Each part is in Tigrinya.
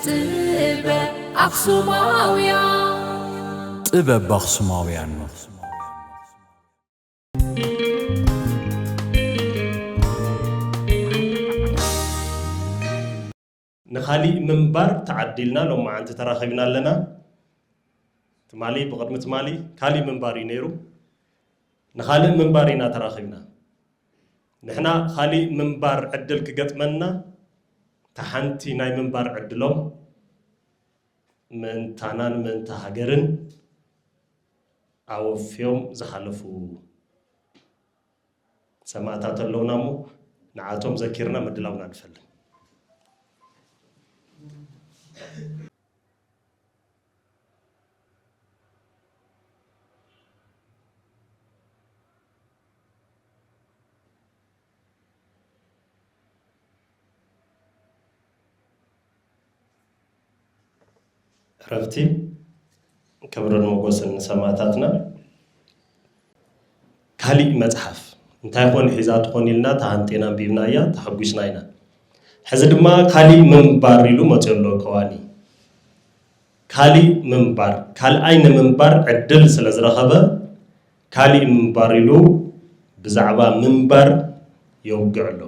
ጥበብ ኣኽሱማውያን። ጥበብ ኣኽሱማውያን። ንኻሊእ ምንባር ተዓዲልና ሎማዓንቲ ተራኺብና ኣለና። ትማሊ፣ ብቕድሚ ትማሊ ካሊእ ምንባር እዩ ነይሩ። ንኻልእ ምንባር ኢና ተራኺብና። ንሕና ካሊእ ምንባር ዕድል ክገጥመና፣ እታ ሓንቲ ናይ ምንባር ዕድሎም ምእንታናን ምእንታ ሃገርን ኣወፍዮም ዝሓለፉ ሰማእታት ኣለውና እሞ፣ ንዓቶም ዘኪርና ምድላውና ንፈልን። ዕረፍቲ፣ ክብርን ሞጎስን ንሰማእታትና። ካሊእ መጽሓፍ እንታይ ኮን ሒዛ ትኾን ኢልና ተሃንጤና ኣንቢብናያ፣ ተሓጒስና ኢና። ሕዚ ድማ ካሊእ ምንባር ኢሉ መጺኡ ኣሎ ከዋኒ። ካሊእ ምንባር፣ ካልኣይ ንምንባር ዕድል ስለ ዝረኸበ፣ ካሊእ ምንባር ኢሉ ብዛዕባ ምንባር የውግዕ ኣሎ።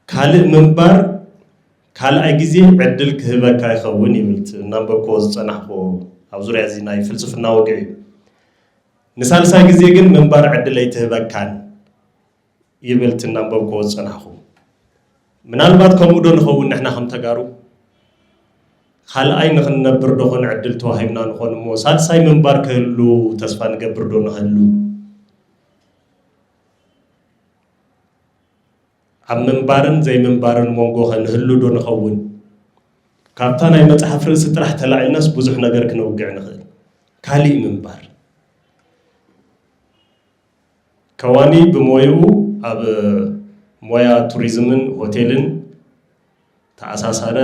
ካልእ ምንባር ካልኣይ ግዜ ዕድል ክህበካ ይኸውን ይብል እቲ እናንበብክዎ ዝጸናሕክዎ ኣብ ዙርያ እዚ ናይ ፍልስፍና ወግዒ እዩ። ንሳልሳይ ግዜ ግን ምንባር ዕድል ኣይትህበካን ይብል እቲ እናንበብክዎ ዝጸናሕኩ። ምናልባት ከምኡ ዶ ንኸውን ንሕና ከም ተጋሩ? ካልኣይ ንኽንነብር ዶ ኾን ዕድል ተዋሂብና ንኾን እሞ ሳልሳይ ምንባር ክህሉ ተስፋ ንገብር ዶ ንህሉ? ኣብ ምንባርን ዘይምንባርን መንጎ ኸ ንህሉ ዶ ንኸውን? ካብታ ናይ መጽሓፍ ርእሲ ጥራሕ ተላዒልናስ ብዙሕ ነገር ክነውግዕ ንኽእል። ካሊእ ምንባር። ከዋኒ ብሞይኡ ኣብ ሞያ ቱሪዝምን ሆቴልን ተኣሳሳረ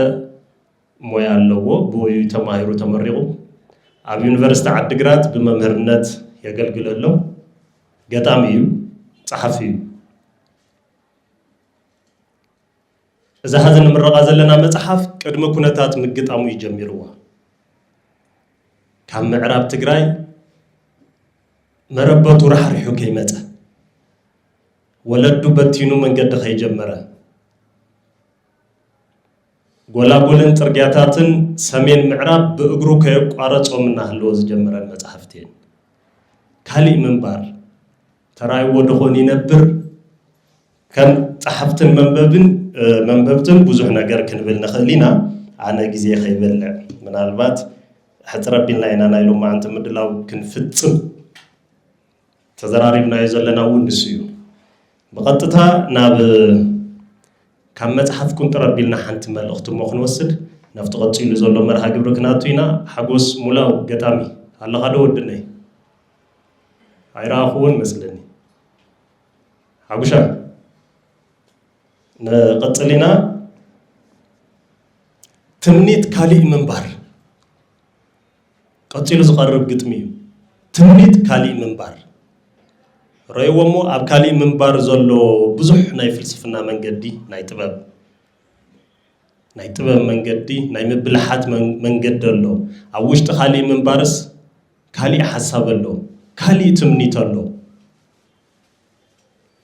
ሞያ ኣለዎ። ብኡ እዩ ተማሂሩ ተመሪቑ። ኣብ ዩኒቨርሲቲ ዓዲግራት ብመምህርነት የገልግል ኣሎ። ገጣሚ እዩ፣ ጸሓፊ እዩ። እዛ ሐዚ ንምረቓ ዘለና መጽሓፍ ቅድሚ ኩነታት ምግጣሙ እዩ ጀሚርዋ። ካብ ምዕራብ ትግራይ መረበቱ ራሕሪሑ ከይመጸ፣ ወለዱ በቲኑ መንገዲ ከይጀመረ፣ ጎላጉልን ጽርግያታትን ሰሜን ምዕራብ ብእግሩ ከየቋረጾም እናሃለወ ዝጀመረን መጻሕፍቲ እየን። ካሊእ ምንባር ተራእይዎ ደኾን ይነብር? ከም ጸሓፍትን መንበብን፣ እ፣ መንበብትን ብዙሕ ነገር ክንብል ንኽእል ኢና። ኣነ ግዜ ከይበልዕ፣ ምናልባት ሕጽር ኣቢልና ኢና ናይ ሎማዓንቲ ምድላው ክንፍጽም ተዘራሪብናዮ ዘለና እውን ንሱ እዩ። ብቐጥታ ናብ፣ ካብ መጽሓፍ ቁንጥር ኣቢልና ሓንቲ መልእኽቲ እሞ ክንወስድ፣ ናብቲ ቀጺሉ ዘሎ መርሃ ግብሪ ክነቱ ኢና። ሓጎስ ሙላው ገጣሚ ኣለኻ ዶ ወድነይ? ኣይረኣኹዎን መስለኒ። ሓጉሻ፣ ንቐጽል ኢና። ትምኒት ካሊእ ምንባር ቀጺሉ ዝቐርብ ግጥሚ እዩ። ትምኒት ካሊእ ምንባር። ረእይዎ እሞ ኣብ ካሊእ ምንባር ዘሎ ብዙሕ ናይ ፍልስፍና መንገዲ፣ ናይ ጥበብ፣ ናይ ጥበብ መንገዲ፣ ናይ ምብልሓት መን-፣ መንገዲ ኣሎ። ኣብ ውሽጢ ካሊእ ምንባርስ ካሊእ ሓሳብ ኣሎ፣ ካሊእ ትምኒት ኣሎ።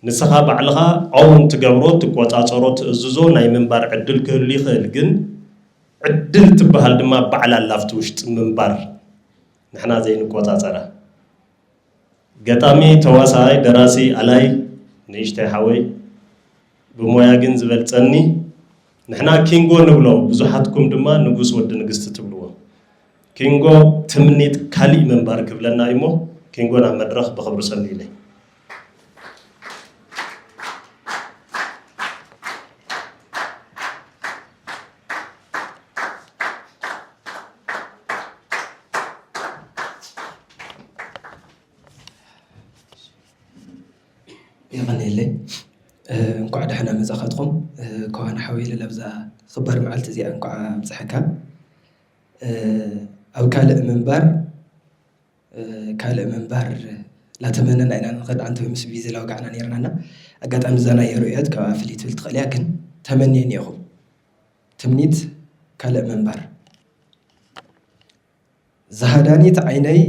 ንስኻ ባዕልኻ ኦውን ትገብሮ፣ ትቆጻጸሮ፣ ትእዝዞ ናይ ምንባር ዕድል ክህሉ ይኽእል፣ ግን ዕድል ትበሃል ድማ ባዕላ ኣላ ኣብቲ ውሽጢ ምንባር ንሕና ዘይንቆጻጸራ። ገጣሚ፣ ተዋሳኣይ፣ ደራሲ፣ ኣላይ፣ ንእሽተይ ሓወይ፣ ብሞያ ግን ዝበልጸኒ፣ ንሕና ኪንጎ ንብሎ፣ ብዙሓትኩም ድማ ንጉስ ወዲ ንግስቲ ትብልዎ። ኪንጎ ትምኒት ካሊእ ምንባር ክብለና እዩ እሞ፣ ኪንጎ ናብ መድረኽ ብኽብሪ ሰንዩለይ። የቐንየለይ። እ፣ እንኳዕ ደሕና መጻኻትኩም። እ፣ ከዋኒ ሓወይ፣ ለብዛ ክባር መዓልቲ እዚኣ እንኳዕ ኣብጽሐካ። እ፣ ኣብ ካልእ ምንባር፣ እ፣ ካልእ ምንባር ላተመነና ኢና ንኸድ፣ ኣንተ ምስ ቢዚ ላውጋዕና ነይርናና። ኣጋጣሚ እዛ ናይ ርእዮት ካብኣ ፍልይ ትብል ትኽእል እያ፣ ግን ተመንየ እኒኤኹም። ትምኒት ካልእ ምንባር። ዝሃዳኒት ዓይነይ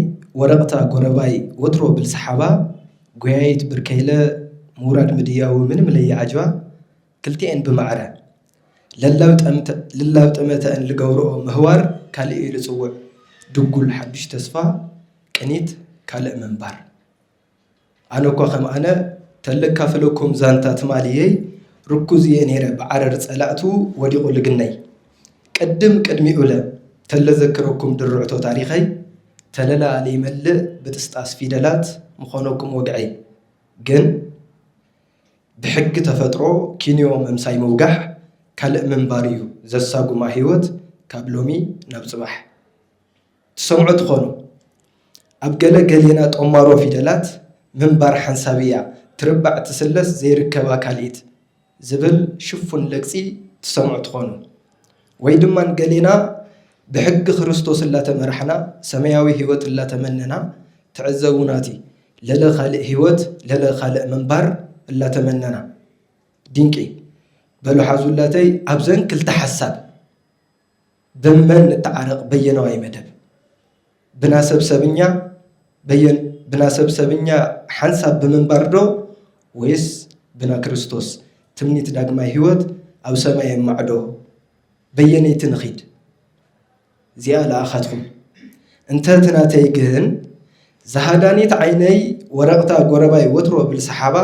ወረቕታ ጎረባይ ወትሮ ብልሰሓባ፣ ጎያይት ብርከይለ ምውራድ ምድያቡ ምንም ለይዓጅባ፣ ክልቲኤን ብማዕረ ለላብ ጠምተ-፣ ልላብ ጠመተአን ልገብርኦ ምህዋር ካልእ እዩ ልጽውዕ። ድጉል ሓዱሽ ተስፋ፣ ቅኒት ካልእ ምንባር። ኣነ እኳ ከም ኣነ ተለካፍለኩም ዛንታ ትማልየይ ርኩዝ እየ ነይረ ብዓረር ጸላእቱ ወዲቑ ልግነይ። ቅድም ቅድሚኡለ ተለዘክረኩም ድርዕቶ ታሪኸይ ተለላ ለይመልእ ብጥስጣስ ፊደላት ምኾነኩም ወግዐይ። ግን ብሕጊ ተፈጥሮ ኪንዮ ምምሳይ ምውጋሕ ካልእ ምንባር እዩ ዘሳጉማ ህይወት ካብ ሎሚ ናብ ጽባሕ። ትሰምዑ ትኾኑ። ኣብ ገለ ገሌና ጦማሮ ፊደላት ምንባር ሓንሳብ እያ ትርባዕ ትስለስ ዘይርከባ ካልኢት ዝብል ሽፉን ለግጺ ትሰምዑ ትኾኑ። ወይ ድማ ገሌና ብሕጊ ክርስቶስ እላተመራሕና ሰማያዊ ህይወት እላተመነና ትዕዘቡ ናቲ ለለ ካልእ ህይወት ለለ ካልእ ምንባር እላተመነና። ድንቂ በሉ ሓዙላተይ ኣብዘን ክልተ ሓሳብ ብመን ንተዓረቕ በየነዋይ መደብ? ብና ሰብ ሰብኛ በየን-፣ ብና ሰብ ሰብኛ ሓንሳብ ብምንባር ዶ ወይስ ብና ክርስቶስ ትምኒት ዳግማይ ህይወት ኣብ ሰማይ የማዕዶ? በየነይቲ ንኺድ? እዚኣ ለኣኻትኩም። እንተ እቲ ናተይ ግን፣ ዝሃዳኒት ዓይነይ ወረቕታ ጎረባይ ወትሮ ብልሰሓባ፣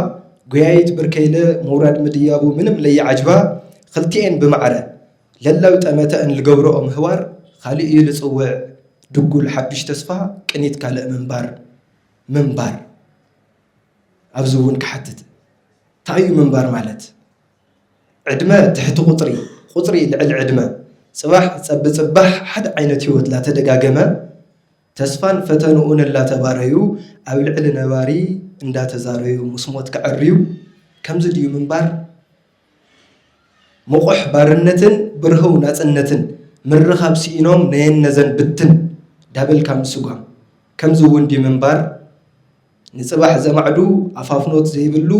ጉያይት ብርከይለ ምውራድ ምድያቡ ምንም ለይዓጅባ፣ ክልቲኤን ብማዕረ ለላው ጠመተአን ልገብርኦ ምህዋር፣ ካልእ እዩ ልጽውዕ፣ ድጉል ሓዱሽ ተስፋ፣ ቅኒት ካልእ ምንባር። ምንባር። ኣብዚ እውን ክሓትት፣ እንታይ እዩ ምንባር ማለት? ዕድመ ትሕቲ ቁጽሪ፣ ቁጽሪ ልዕሊ ዕድመ፣ ጽባሕ ጸብጽባሕ ሓደ ዓይነት ህይወት ላተደጋገመ፣ ተስፋን ፈተንኡን እላተባረዩ፣ ኣብ ልዕሊ ነባሪ እንዳተዛረዩ፣ ምስ ሞት ክዕርዩ፣ ከምዚ ድዩ ምንባር? ምቑሕ ባርነትን ብርህው ናጽነትን ምርኻብ ስኢኖም ነየን ነዘን ብትን ዳበልካ ምስጓም። ከምዚ እውን ድዩ ምንባር? ንጽባሕ ዘማዕዱ ኣፋፍኖት ዘይብሉ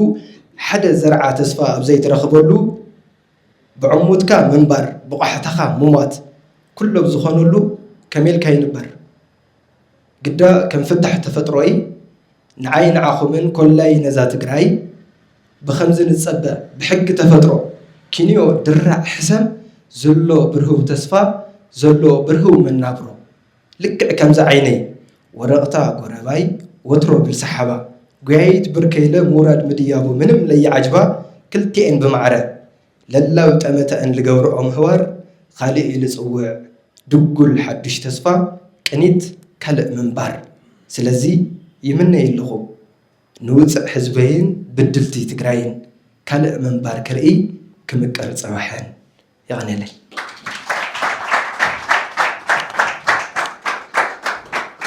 ሓደ ዘርዓ ተስፋ ኣብ ዘይትረኽበሉ፣ ብዕሙትካ ምንባር ብቋሕታኻ ምሟት ኩሎ ኣብ ዝኾነሉ ከመይ ኢልካ ይንበር? ግዳ ከም ፍታሕ ተፈጥሮይ ንዓይ ንዓኹምን ኮላይ ነዛ ትግራይ ብኸምዚ ንጸበ ብሕጊ ተፈጥሮ ኪንዮ ድራዕ ሕሰም ዘሎ ብርህው ተስፋ ዘሎ ብርህው መናብሮ። ልክዕ ከምዚ ዓይነይ ወረቕታ ጎረባይ ወትሮ ብልሰሓባ፣ ጉያይት ብርከይለ ምውራድ ምድያቡ ምንም ለይዓጅባ፣ ክልቲኤን ብማዕረ ለላው ጠመተአን ልገብርኦ ምህዋር፣ ካልእ እዩ ልጽውዕ ድጉል ሓዱሽ ተስፋ፣ ቅኒት ካልእ ምንባር። ስለዚ ይምነይ ኣለኹ ንውጽዕ ህዝበይን ብድልቲ ትግራይን ካልእ ምንባር ክርኢ ክምቅር ጽባሐን። የቐንየለይ።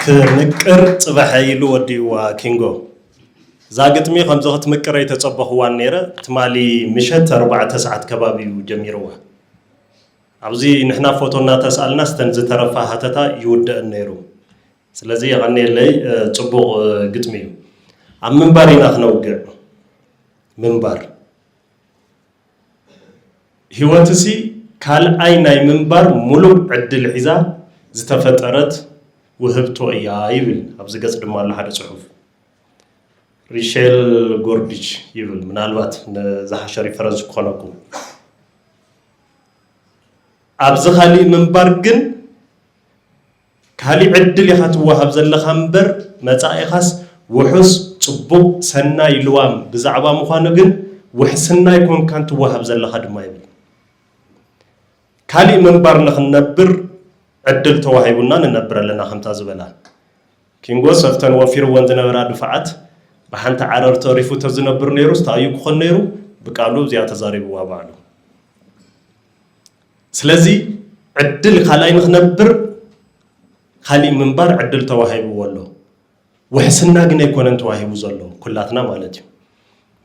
ክምቅር ጽባሐ ኢሉ ወዲእዋ ኪንጎ። እዛ ግጥሚ ከምዚ ክትምቅር ኣይተጸበኽዋን ነይረ። ትማሊ ምሸት ኣርባዕተ ሰዓት ከባቢ እዩ ጀሚርዋ። ኣብዚ ንሕና ፎቶ እናተስኣልና ስተን ዝተረፋ ሃተታ ይውደአን ነይሩ። ስለዚ የቐንየለይ፣ እ፣ ጽቡቕ፣ እ፣ ግጥሚ እዩ። ኣብ ምንባር ኢና ክነውግዕ። ምንባር። ህይወትሲ ካልኣይ ናይ ምንባር ሙሉእ ዕድል ሒዛ ዝተፈጠረት ውህብቶ እያ ይብል። ኣብዚ ገጽ ድማ ኣሎ ሓደ ጽሑፍ። ሪሸል ጎርዲች ይብል። ምናልባት ንዝሓሸ ሪፈረንስ ክኾነኩም። ኣብዚ ካሊእ ምንባር ግን ካሊእ ዕድል ኢኻ ትወሃብ ዘለኻ እምበር፣ መጻኢኻስ ውሑስ፣ ጽቡቕ፣ ሰናይ፣ ልዋም ብዛዕባ ምዃኑ ግን ውሕስና ኣይኮንካን ትወሃብ ዘለኻ ድማ ይብል። ካሊእ ምንባር ንኽንነብር ዕድል ተዋሂቡና ንነብር ኣለና ከምታ ዝበላ። ኪንጎ ሰፍተን ወፊርወን ዝነበራ ድፋዓት ብሓንቲ ዓረር ተሪፉ ተዝነብር ነይሩ፣ እንታይ እዩ ክኾን ነይሩ? ብቃሉ እዚኣ ተዛሪብዋ ባዕሉ። ስለዚ ዕድል ካልኣይ ንኽነብር ካሊእ ምንባር ዕድል ተዋሂብዎ ኣሎ። ውሕስና ግን ኣይኮነን ተዋሂቡ ዘሎ፣ ኩላትና ማለት እዩ።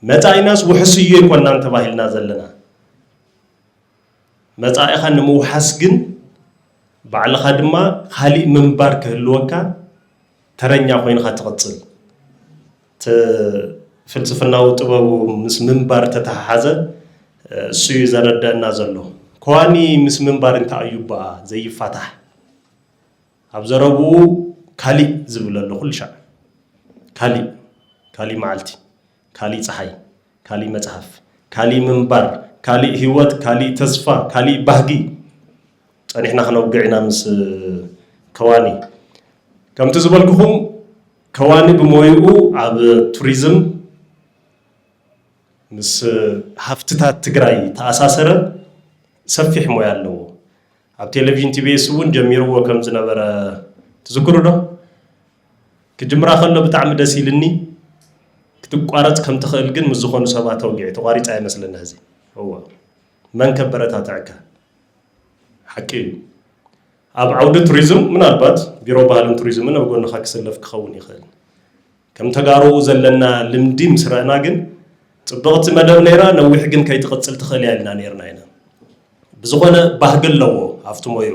መጻኢናስ ውሕስ እዩ ኣይኮናን ተባሂልና ዘለና። መጻኢኻ ንምውሓስ ግን ባዕልኻ ድማ ካሊእ ምንባር ክህልወካ ተረኛ ኮይንኻ ትቕጽል። እቲ ፍልስፍናዊ ጥበቡ ምስ ምንባር ተተሓሓዘ፣ እሱ እዩ ዘረደእና ዘሎ። ከዋኒ ምስ ምንባር እንታይ እዩ እባ ዘይፋታሕ? ኣብ ዘረብኡ ካሊእ ዝብል ኣሎ ኩሉ ሻዕ። ካሊእ፣ ካሊእ መዓልቲ፣ ካሊእ ጸሓይ፣ ካሊእ መጽሓፍ፣ ካሊእ ምንባር፣ ካሊእ ህይወት፣ ካሊእ ተስፋ፣ ካሊእ ባህጊ። ጸኒሕና ክነውግዕ ኢና ምስ ከዋኒ። ከምቲ ዝበልኩኹም ከዋኒ ብሞይኡ ኣብ ቱሪዝም ምስ ሃፍትታት ትግራይ ተኣሳሰረ ሰፊሕ ሞያ ኣለዎ። ኣብ ቴሌቪዥን ቲ ቢ ኤስ እውን ጀሚርዎ ከም ዝነበረ ትዝክሩ ዶ? ክጅምራ ከሎ ብጣዕሚ ደስ ኢልኒ። ክትቋረጽ ከም ትኽእል ግን ምስ ዝኾኑ ሰባት ተወጊዐ። ተቋሪጻ ኣይመስለኒ ሕዚ። እወ። መን ከበረታትዐካ? ሓቂ እዩ። ኣብ ዓውዲ ቱሪዝም ምናልባት ቢሮ ባህልን ቱሪዝምን ኣብ ጎንኻ ክስለፍ ክኸውን ይኽእል። ከም ተጋሩ ዘለና ልምዲ ምስ ረእና ግን ጽብቕቲ መደብ ነይራ፣ ነዊሕ ግን ከይትቕጽል ትኽእል እያ ኢልና ነይርና ኢና። ብዝኾነ ባህጊ ኣለዎ ኣብቲ ሞይኡ።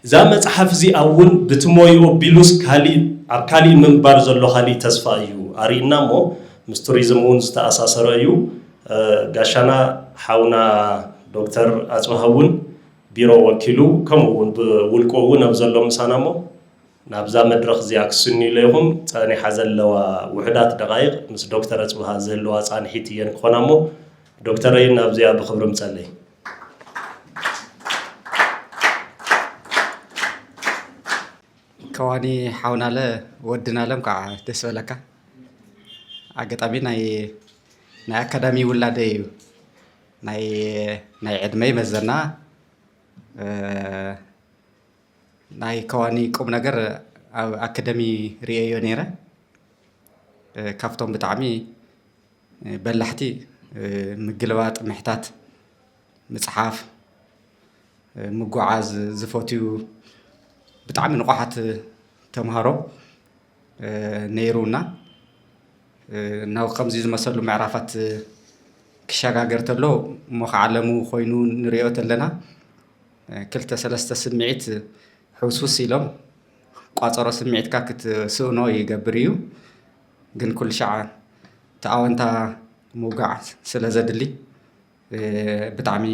እዛ መጽሓፍ እዚኣ እውን ብቲ ሞይኡ ኣቢሉስ ካሊእ፣ ኣብ ካሊእ ምንባር ዘሎ ካሊእ ተስፋ እዩ ኣርኢና እሞ ምስ ቱሪዝም እውን ዝተኣሳሰረ እዩ። እ፣ ጋሻና ሓውና ዶክተር ኣጽብሃ እውን ቢሮ ወኪሉ ከምኡ እውን ብውልቁ እውን ኣብ ዘሎ ምሳና እሞ ናብዛ መድረኽ እዚኣ ክስንዩለ ኢኹም። ጸኒሓ ዘለዋ ውሑዳት ደቓይቕ ምስ ዶክተር ኣጽብሃ ዝህልዋ ጻንሒት እየን ክኾና እሞ ዶክተረይ ናብዚኣ ብኽብሪ ምጸለይ። ከዋኒ ሓውናለ ወድናለ እንኳዕ ደስ በለካ። ኣጋጣሚ ናይ ናይ ኣካዳሚ ውላደ እዩ። ናይ ናይ ዕድመይ መዘና እ፣ ናይ ከዋኒ ቁም ነገር ኣብ ኣካዳሚ ርእየዮ ነይረ። እ፣ ካብቶም ብጣዕሚ በላሕቲ እ፣ ምግልባጥ ምሕታት ምፅሓፍ እ፣ ምጉዓዝ ዝፈትዩ ብጣዕሚ ንቑሓት ተምሃሮ እ፣ ነይሩና። እ፣ ናብ ከምዚ ዝመሰሉ ምዕራፋት ክሸጋገር ተሎ እሞ ከዓለሙ ኮይኑ ንሪኦ ተለና እ፣ ክልተ ሰለስተ ስምዒት ሕውስውስ ኢሎም ቋፀሮ ስምዒትካ ክትስእኖ ይገብር እዩ። ግን ኩሉ ሻዕ እቲ ኣወንታ ምውጋዕ ስለ ዘድሊ እ፣ ብጣዕሚ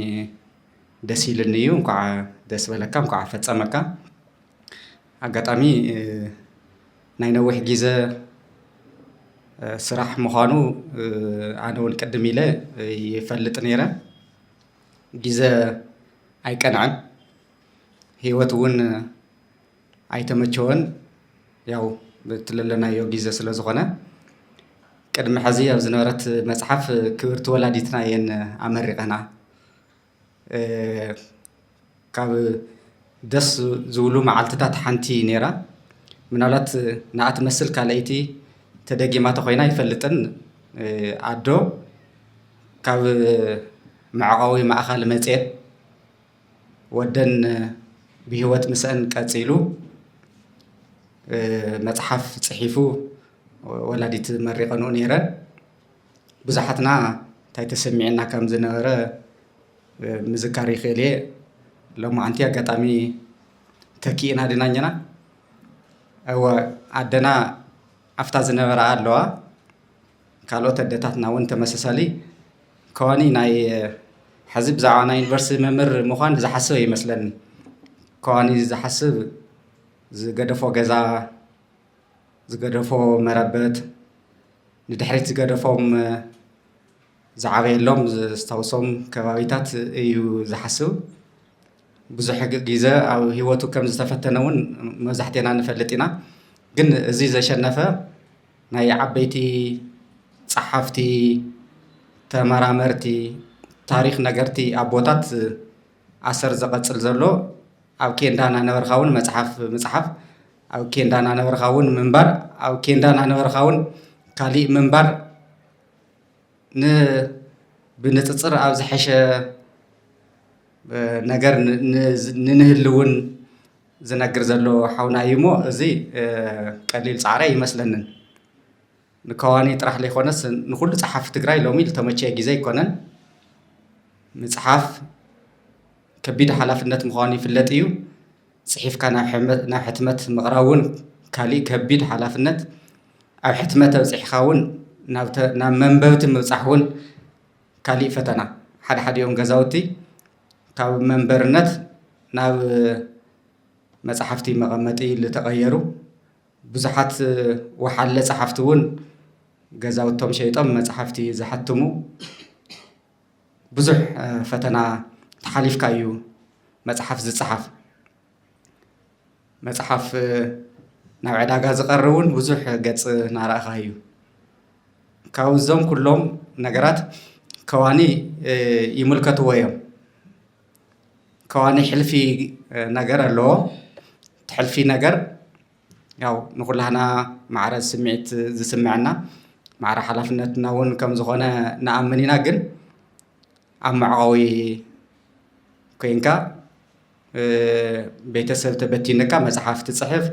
ደስ ኢልኒ እዩ። እንኳዕ ደስ በለካ፣ እንኳዕ ፈፀመካ። ኣጋጣሚ እ፣ ናይ ነዊሕ ግዜ እ፣ ስራሕ ምዃኑ እ፣ ኣነ እውን ቅድም ኢለ እ፣ ይፈልጥ ነይረ። ግዜ ኣይቀንዐን፣ ህይወት እውን ኣይተመቸወን። ያው ብትለለናዮ ግዜ ስለ ዝኾነ ቅድሚ ሕዚ ኣብ ዝነበረት መፅሓፍ ክብርቲ ወላዲትና እየን ኣመሪቐና። እ፣ ካብ ደስ ዝብሉ መዓልትታት ሓንቲ ነይራ። ምናልባት ንኣ ትመስል ካልኣይቲ ተደጊማ ተኾይና ኣይፈልጥን። እ፣ ኣዶ ካብ መዕቆዊ ማእኸል መፅኤን ወደን ብህይወት ምስአን ቀፂሉ እ፣ መፅሓፍ ፅሒፉ ወላዲት መሪቐንኡ ነይረን። ብዙሓትና እንታይ ተሰሚዕና ከም ዝነበረ እ፣ ምዝካር ይኽእል እየ። ሎማዓንቲ ኣጋጣሚ ተኪእና ድናኛና እወ ኣደና ኣብታ ዝነበራ ኣለዋ። ካልኦት ኣደታትና እውን ተመሳሳሊ። ከዋኒ ናይ ሕዚ ብዛዕባ ናይ ዩኒቨርሲቲ መምህር ምዃን ዝሓስብ ኣይመስለኒ። ከዋኒ ዝሓስብ ዝገደፎ ገዛ፣ ዝገደፎ መረበት፣ ንድሕሪት ዝገደፎም ዝዓበየሎም ዘስታውሶም ከባቢታት እዩ ዝሓስብ። ብዙሕ ግዜ ኣብ ህይወቱ ከም ዝተፈተነ እውን መብዛሕቴና ንፈልጥ ኢና። ግን እዚ ዘሸነፈ ናይ ዓበይቲ ጸሓፍቲ፣ ተመራመርቲ፣ ታሪኽ ነገርቲ ኣቦታት ኣሰር ዘቐጽል ዘሎ ኣብ ኬንዳ እናነበርካ እውን መጽሓፍ ምጽሓፍ፣ ኣብ ኬንዳ እናነበርካ እውን ምንባር፣ ኣብ ኬንዳ እናነበርካ እውን ካሊእ ምንባር ን ብንፅፅር ኣብ ዝሐሸ ነገር ንንህልውን ዝነግር ዘሎ ሓውና እዩ እሞ እዚ ቀሊል ፃዕሪ ኣይመስለንን። ንከዋኒ ጥራሕ ዘይኮነስ ንኩሉ ፀሓፊ ትግራይ ሎሚ ዝተመቸየ ግዜ ኣይኮነን። ምፅሓፍ ከቢድ ሓላፍነት ምዃኑ ይፍለጥ እዩ። ፅሒፍካ ናብ ሕትመት ምቕራብ እውን ካሊእ ከቢድ ሓላፍነት፣ ኣብ ሕትመት ኣብፂሕካ እውን ናብ መንበብቲ ምብፃሕ እውን ካሊእ ፈተና። ሓደ ሓዲኦም ገዛውቲ ካብ መንበርነት ናብ መጻሕፍቲ መቐመጢ ዝተቐየሩ፣ ብዙሓት ወሓለ ጸሓፍቲ እውን ገዛውቶም ሸይጦም መጻሕፍቲ ዝሓትሙ፣ ብዙሕ ፈተና ተሓሊፍካ እዩ መጽሓፍ ዝጸሓፍ። መጽሓፍ ናብ ዕዳጋ ዝቐርብ እውን ብዙሕ ገጽ እናረኣኻ እዩ። ካብ እዞም ኩሎም ነገራት ከዋኒ ይምልከትዎ እዮም። ከዋኒ ሕልፊ ነገር ኣለዎ። እቲ ሕልፊ ነገር ያው ንኹላህና ማዕረ ስምዒት ዝስምዐና፣ ማዕረ ሓላፍነትና እውን ከም ዝኾነ ንኣምን ኢና። ግን ኣብ መዕቆቢ ኮይንካ ቤተሰብ ተበቲንካ መጽሓፍ ትጽሕፍ፣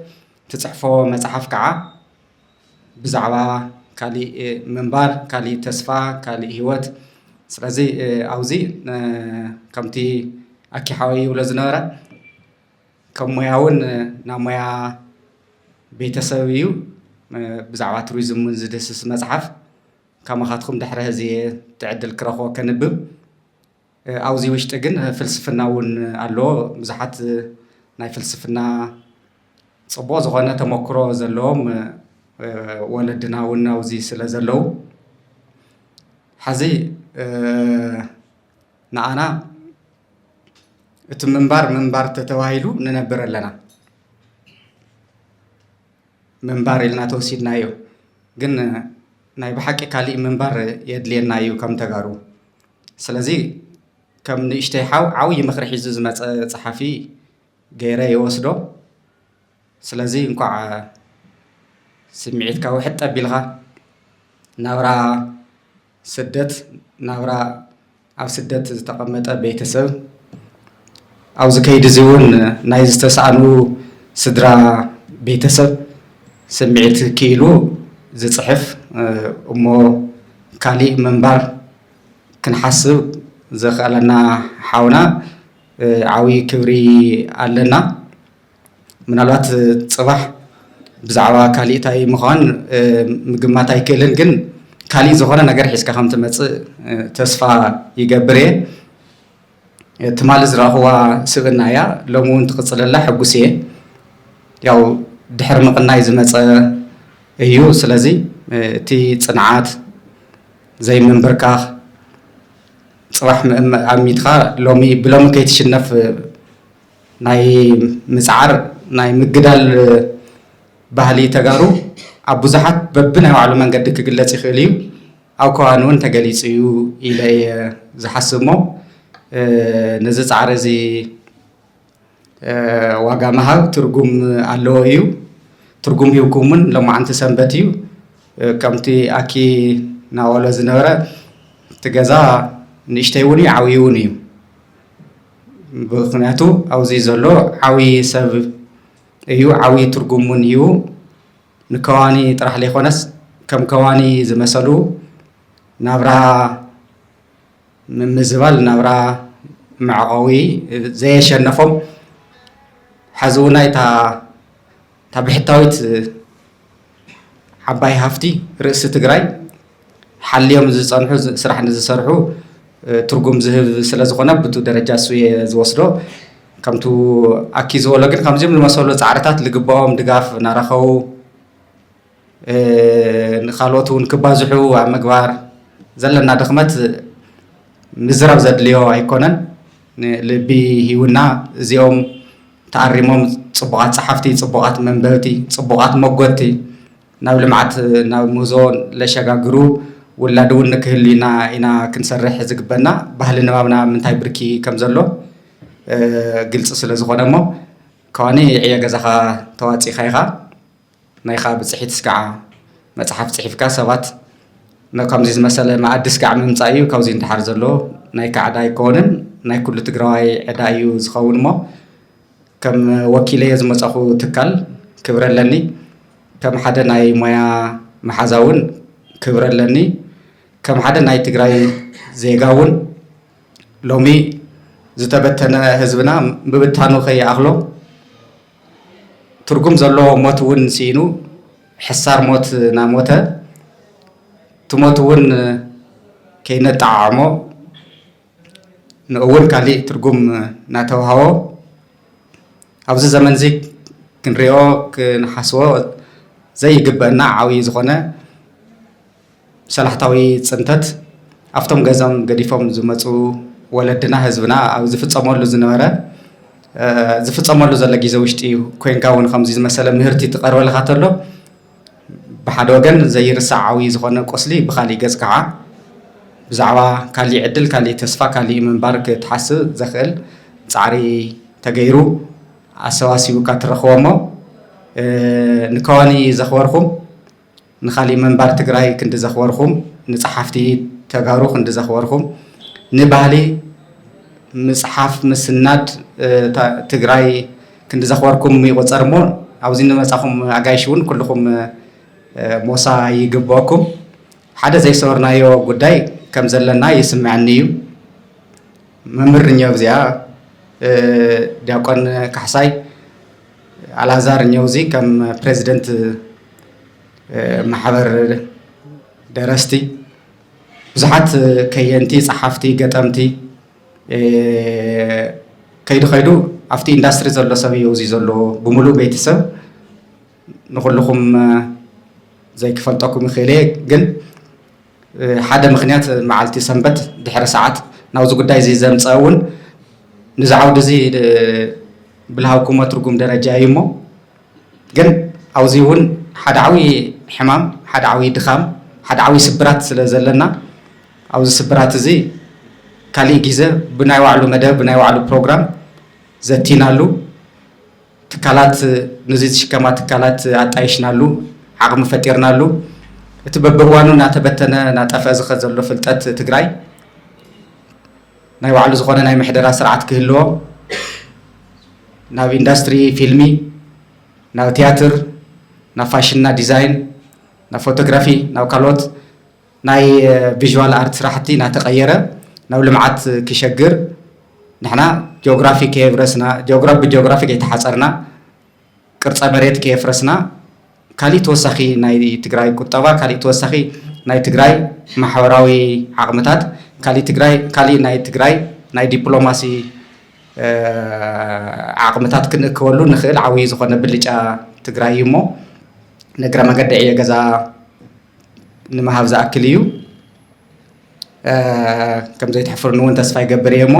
ትጽሕፎ መጽሓፍ ከዓ ብዛዕባ ካሊእ ምንባር፣ ካሊእ ተስፋ፣ ካሊእ ህይወት። ስለዚ ኣብዚ ከምቲ ኣኪ ሓወይ ይብሎ ዝነበረ፣ ከም ሞያ እውን ናብ ሞያ ቤተሰብ እዩ። ብዛዕባ ቱሪዝም እውን ዝድህስስ መጽሓፍ፣ ከማኻትኩም ድሕሪ ሕዚ እየ እቲ ዕድል ክረኽቦ ከንብብ። ኣብዚ ውሽጢ ግን ፍልስፍና እውን ኣለዎ። ብዙሓት ናይ ፍልስፍና ጽቡቕ ዝኾነ ተመክሮ ዘለዎም ወለድና እውን ኣብዚ ስለ ዘለዉ፣ ሕዚ ንኣና እቲ ምንባር ምንባር ተተባሂሉ ንነብር ኣለና። ምንባር ኢልና ተወሲድናዮ፣ ግን ናይ ብሓቂ ካሊእ ምንባር የድልየና እዩ ከም ተጋሩ። ስለዚ ከም ንእሽተይ ሓው ዓብዪ ምኽሪ ሒዙ ዝመፀ ፀሓፊ ገይረ ይወስዶ። ስለዚ እንኳዕ ስምዒትካ ውሕጥ ኣቢልካ ናብራ ስደት፣ ናብራ ኣብ ስደት ዝተቐመጠ ቤተሰብ፣ ኣብዚ ከይዲ እዚ እውን ናይ ዝተሳእኑ ስድራ ቤተሰብ ስምዒት ክኢሉ ዝፅሕፍ እሞ ካሊእ ምንባር ክንሓስብ ዘኽኣለና ሓውና ዓብዪ ክብሪ ኣለና። ምናልባት ጽባሕ ብዛዕባ ካሊእ እንታይ ምዃን ምግማት ኣይክእልን፣ ግን ካሊእ ዝኾነ ነገር ሒዝካ ከም ትመጽእ ተስፋ ይገብር እየ። ትማሊ ዝረኣኽዋ ስብእና እያ፣ ሎሚ እውን ትቕጽለላ ሕጉስ እየ። ያው ድሕሪ ምቕናይ ዝመጸ እዩ። ስለዚ እቲ ጽንዓት፣ ዘይምንብርካኽ፣ ጽባሕ ኣሚትካ ሎሚ ብሎሚ ከይትሽነፍ ናይ ምጽዓር፣ ናይ ምግዳል ባህሊ ተጋሩ ኣብ ብዙሓት በብናይ ባዕሉ መንገዲ ክግለጽ ይኽእል እዩ። ኣብ ከዋኒ እውን ተገሊጹ እዩ ኢለ እየ ዝሓስብ። እሞ ነዚ ጻዕሪ እዚ ዋጋ ምሃብ ትርጉም ኣለዎ እዩ። ትርጉም ሂብኩም እውን ሎማዓንቲ ሰንበት እዩ። ከምቲ ኣኪ ናበሎ ዝነበረ፣ እቲ ገዛ ንእሽተይ እውን እዩ፣ ዓብዪ እውን እዩ። ምኽንያቱ ኣብዚ ዘሎ ዓብዪ ሰብ እዩ፣ ዓብዪ ትርጉም እውን እዩ። ንከዋኒ ጥራሕ ዘይኮነስ ከም ከዋኒ ዝመሰሉ ናብራ ምምዝባል፣ ናብራ መዕቆቢ ዘየሸነፎም፣ ሕዚ እውን እታ እታ ብሕታዊት ዓባይ ሃፍቲ ርእሲ ትግራይ ሓልዮም ዝፀንሑ ስራሕ ንዝሰርሑ ትርጉም ዝህብ ስለ ዝኾነ ብቱ ደረጃ እሱ እየ ዝወስዶ። ከምቱ ኣኪ ዝበሎ ግን ከምዚኦም ዝመሰሉ ፃዕርታት ዝግበኦም ድጋፍ እናረኸቡ ንኻልኦት እውን ክባዝሑ ኣብ ምግባር ዘለና ድኽመት ምዝራብ ዘድልዮ ኣይኮነን። ልቢ ሂውና እዚኦም ተኣሪሞም ጽቡቓት ጸሓፍቲ፣ ጽቡቓት መንበብቲ፣ ጽቡቓት መጎትቲ ናብ ልምዓት ናብ ምህዞ ለሸጋግሩ ውላድ እውን ንክህልዩና ኢና ክንሰርሕ ዝግበና። ባህሊ ንባብና ምንታይ ብርኪ ከም ዘሎ ግልፂ ስለ ዝኾነ እሞ ከዋኒ ዕዮ ገዛኻ ተዋፂእካ ኢኻ። ናይኻ ብፅሒት ስጋዓ መፅሓፍ ፅሒፍካ ሰባት ነ- ከምዚ ዝመሰለ መኣዲ ስጋዕ ምምፃእ እዩ። ካብዚ ንደሓር ዘሎ ናይ ካዕዳ ኣይኮንን፣ ናይ ኩሉ ትግራዋይ ዕዳ እዩ ዝኸውን። እሞ ከም ወኪለዮ ዝመፀኹ ትካል ክብረ ኣለኒ። ከም ሓደ ናይ ሞያ መሓዛ እውን ክብረ ኣለኒ። ከም ሓደ ናይ ትግራይ ዜጋ እውን ሎሚ ዝተበተነ ህዝብና ምብታኑ ከይኣኽሎ ትርጉም ዘለዎ ሞት እውን ስኢኑ፣ ሕሳር ሞት እናሞተ፣ እቲ ሞት እውን ከይነጠዓዕሞ፣ ንእውን ካሊእ ትርጉም እናተዋህቦ ኣብዚ ዘመን እዚ ክንሪኦ ክንሓስቦ ዘይግበአና ዓብዪ ዝኾነ ሰላሕታዊ ፅንተት ኣብቶም ገዛም ገዲፎም ዝመፁ ወለድና ህዝብና ኣብ ዝፍፀመሉ ዝነበረ ዝፍፀመሉ ዘሎ ግዜ ውሽጢ ኮይንካ እውን ከምዚ ዝመሰለ ምህርቲ ትቐርበልካ ተሎ ብሓደ ወገን ዘይርሳዕ ዓብዪ ዝኾነ ቁስሊ ብካሊእ ገፅ ከዓ ብዛዕባ ካሊእ ዕድል ካሊእ ተስፋ ካሊእ ምንባር ክትሓስብ ዘኽእል ፃዕሪ ተገይሩ ኣሰባሲቡካ ትረኽቦ እሞ ንከዋኒ ዘኽበርኩም ንኻሊእ ምንባር ትግራይ ክንዲ ዘኽበርኩም፣ ንጸሓፍቲ ተጋሩ ክንዲ ዘኽበርኩም፣ ንባህሊ ምጽሓፍ ምስናድ ትግራይ ክንዲ ዘኽበርኩም ይቑጸር እሞ ኣብዚ ንመጻኹም ኣጋይሽ እውን ኩልኹም ሞሳ ይግብኦኩም። ሓደ ዘይሰወርናዮ ጉዳይ ከም ዘለና ይስምዐኒ እዩ። መምህር እኛው እዚኣ ዲያቆን ካሕሳይ ኣልኣዛር እኛው እዚ ከም ፕሬዚደንት ማሕበር ደረስቲ ብዙሓት ከየንቲ፣ ጸሓፍቲ፣ ገጠምቲ ከይዱ ከይዱ ኣብቲ ኢንዳስትሪ ዘሎ ሰብ እዩ እዚ ዘሎ ብምሉእ ቤተሰብ ንኩልኹም ዘይክፈልጠኩም ይኽእል እየ ግን ሓደ ምኽንያት መዓልቲ ሰንበት ድሕሪ ሰዓት ናብዚ ጉዳይ እዚ ዘምፀአ እውን ንዚ ዓውዲ እዚ ብልሃብኩሞ ትርጉም ደረጃ እዩ እሞ ግን ኣብዚ እውን ሓደ ዓብዪ ሕማም ሓደ ዓብዪ ድኻም ሓደ ዓብዪ ስብራት ስለ ዘለና ኣብዚ ስብራት እዚ ካሊእ ግዜ ብናይ ባዕሉ መደብ ብናይ ባዕሉ ፕሮግራም ዘቲናሉ ትካላት ነዚ ዝሽከማ ትካላት ኣጣይሽናሉ ዓቕሚ ፈጢርናሉ እቲ በብእዋኑ እናተበተነ እናጠፍአ ዝኸድ ዘሎ ፍልጠት ትግራይ ናይ ባዕሉ ዝኾነ ናይ ምሕደራ ስርዓት ክህልዎ ናብ ኢንዳስትሪ ፊልሚ ናብ ቲያትር ናብ ፋሽንና ዲዛይን ናብ ፎቶግራፊ ናብ ካልኦት ናይ ቪዥዋል ኣርት ስራሕቲ እናተቐየረ ናብ ልምዓት ክሸግር ንሕና ጂኦግራፊ ከየብረስና ጂኦግራፊ ብጂኦግራፊ ከይተሓፀርና ቅርፀ መሬት ከየፍረስና ካሊእ ተወሳኺ ናይ ትግራይ ቁጠባ ካሊእ ተወሳኺ ናይ ትግራይ ማሕበራዊ ዓቕምታት ካሊእ ትግራይ ካሊእ ናይ ትግራይ ናይ ዲፕሎማሲ ዓቕምታት ክንእክበሉ ንኽእል ዓብዪ ዝኾነ ብልጫ ትግራይ እዩ እሞ ንእግረ መገዲ ዕዮ ገዛ ንምሃብ ዝኣክል እዩ። ከም ዘይትሕፍርኒ እውን ተስፋ ይገብር እየ እሞ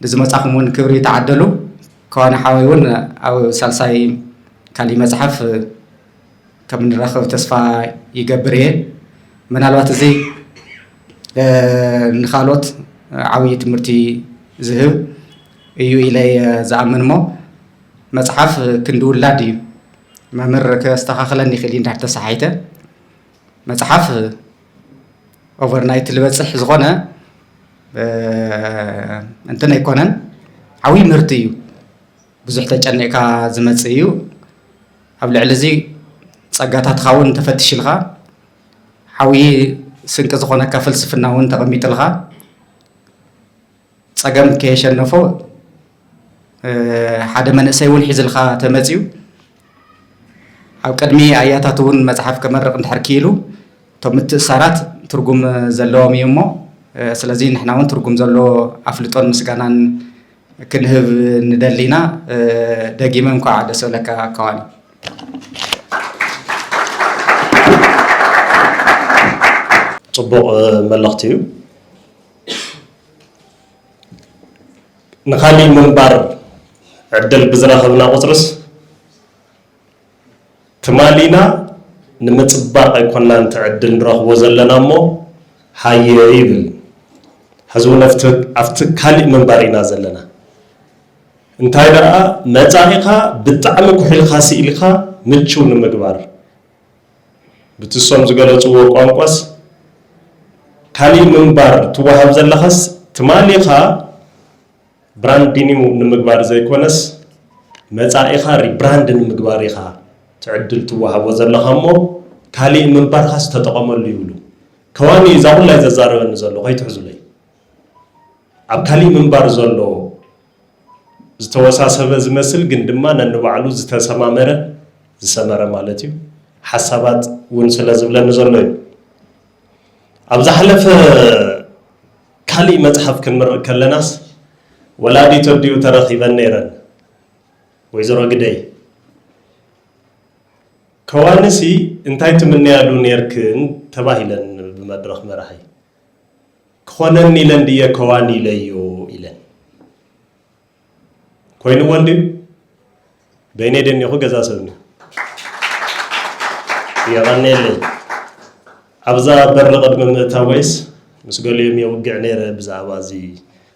ንዝመፃኹም እውን ክብሪ ይተዓደሉ። ከዋኒ ሓወይ እውን ኣብ ሳልሳይ ካሊእ መፅሓፍ ከም ንራኸብ ተስፋ ይገብር እየ። ምናልባት እዚ ንኻልኦት ዓብዪ ትምህርቲ ዝህብ እዩ ኢለ እየ ዝኣምን እሞ መፅሓፍ ክንዲ ውላድ እዩ። መምህር ከስተኻኽለኒ ይኽእል እዩ እንድሕር ተሰሓሒተ። መፅሓፍ ኦቨርናይት ዝበፅሕ ዝኾነ እንትን ኣይኮነን። ዓብዪ ምህርቲ እዩ። ብዙሕ ተጨኒቕካ ዝመፅእ እዩ። ኣብ ልዕሊ እዚ ፀጋታትኻ እውን ተፈትሽልካ ዓብዪ ስንቂ ዝኾነካ ፍልስፍና እውን ተቐሚጥልካ ፀገም ከየሸነፎ ሓደ መንእሰይ እውን ሒዝልካ ተመፅዩ ኣብ ቅድሚ ኣያታት እውን መፅሓፍ ከመርቕ እንድሕር ክኢሉ እቶም ምትእሳራት ትርጉም ዘለዎም እዩ እሞ ስለዚ ንሕና እውን ትርጉም ዘለዎ ኣፍልጦን ምስጋናን ክንህብ ንደሊ ኢና። ደጊመ እንኳዕ ደስ በለካ ከዋኒ። ፅቡቕ መልእኽቲ እዩ። ንኻሊእ ምንባር ዕድል ብዝረኸብና ቁፅርስ ትማሊና ንምፅባቕ ኣይኮናን እቲ ዕድል ንረኽቦ ዘለና እሞ ሃየ ይብል። ሕዚ እውን ኣብቲ ኣብቲ ካሊእ ምንባር ኢና ዘለና። እንታይ ደኣ መፃኢኻ ብጣዕሚ ኩሒልካ ስኢልካ ምችው ንምግባር ብቲ እሶም ዝገለፅዎ ቋንቋስ ካሊእ ምንባር ትወሃብ ዘለኻስ ትማሊኻ ብራንድ ኒው ንምግባር ዘይኮነስ መፃኢኻ ሪብራንድ ንምግባር ኢኻ ትዕድል ትወሃቦ ዘለኻ እሞ ካሊእ ምንባርኻስ ተጠቐመሉ ይብሉ። ከዋኒ እዛ ኩላይ ዘዛረበኒ ዘሎ ከይትሕዙለይ ኣብ ካሊእ ምንባር ዘሎ ዝተወሳሰበ ዝመስል ግን ድማ ነንባዕሉ ዝተሰማመረ ዝሰመረ ማለት እዩ ሓሳባት እውን ስለ ዝብለኒ ዘሎ እዩ። ኣብ ዝሓለፈ ካሊእ መፅሓፍ ክንምርቕ ከለናስ ወላዲት ኣዲኡ ተረኺበን ነይረን። ወይዘሮ ግደይ፣ ከዋንሲ እንታይ ትምነያሉ ነይርክን ተባሂለን ብመድረኽ መራሒ። ክኾነኒ ኢለን ድየ ከዋኒ ኢለዮ ኢለን። ኮይንዎ እንድዩ? በይነይ ደኒኹ ገዛ ሰብኒ። የቐንየለይ። ኣብዛ በሪ ቅድሚ ምእታወይስ ምስ ገሊኦም የውግዕ ነይረ ብዛዕባ እዚ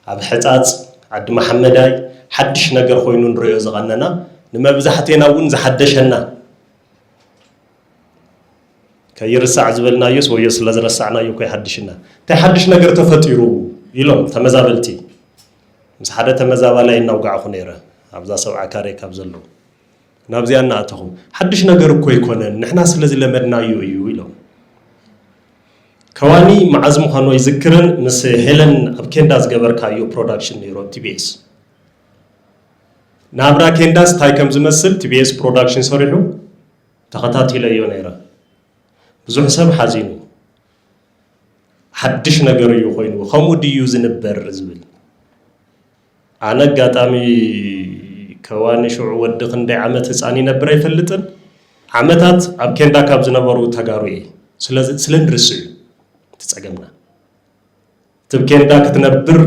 ኣብ ሕጻጽ ዓዲ መሓመዳይ ሓድሽ ነገር ኮይኑ ንሪኦ ዝቐነና፣ ንመብዛሕቴና እውን ዝሓደሸና። ከይርሳዕ ዝበልናዮስ ወዮ ስለ ዝረሳዕናዮ እኮ ይሓድሽና። እንታይ ሓድሽ ነገር ተፈጢሩ? ኢሎም ተመዛበልቲ። ምስ ሓደ ተመዛባላይ እናውጋዕኹ ነይረ፣ ኣብዛ ሰብዓ ካሬ ካብ ዘለዉ። ናብዚኣ እናኣተኹ፣ ሓድሽ ነገር እኮ ኣይኮነን፣ ንሕና ስለ ዝለመድናዮ እዩ ኢሎም። ከዋኒ መዓዝ ምዃኑ ኣይዝክርን፣ ምስ ሄለን ኣብ ኬንዳ ዝገበርካዮ ፕሮዳክሽን ነይሩ ኣብ ቲ ቢ ኤስ። ናብራ ኬንዳስ እንታይ ከም ዝመስል ቲ ቢ ኤስ ፕሮዳክሽን ሰሪሑ ተኸታቲለዮ ነይረ። ብዙሕ ሰብ ሓዚኑ። ሓድሽ ነገር እዩ ኮይኑ፣ ከምኡ ድዩ ዝንበር ዝብል። ኣነ ኣጋጣሚ ከዋኒ ሽዑ ወዲ ክንደይ ዓመት ህፃን ይነብር ኣይፈልጥን። ዓመታት ኣብ ኬንዳ ካብ ዝነበሩ ተጋሩ እየ። ስለዚ ስለ ንርስዕ እዩ እቲ ፀገምና። እቲ ብ ኬንዳ ክትነብር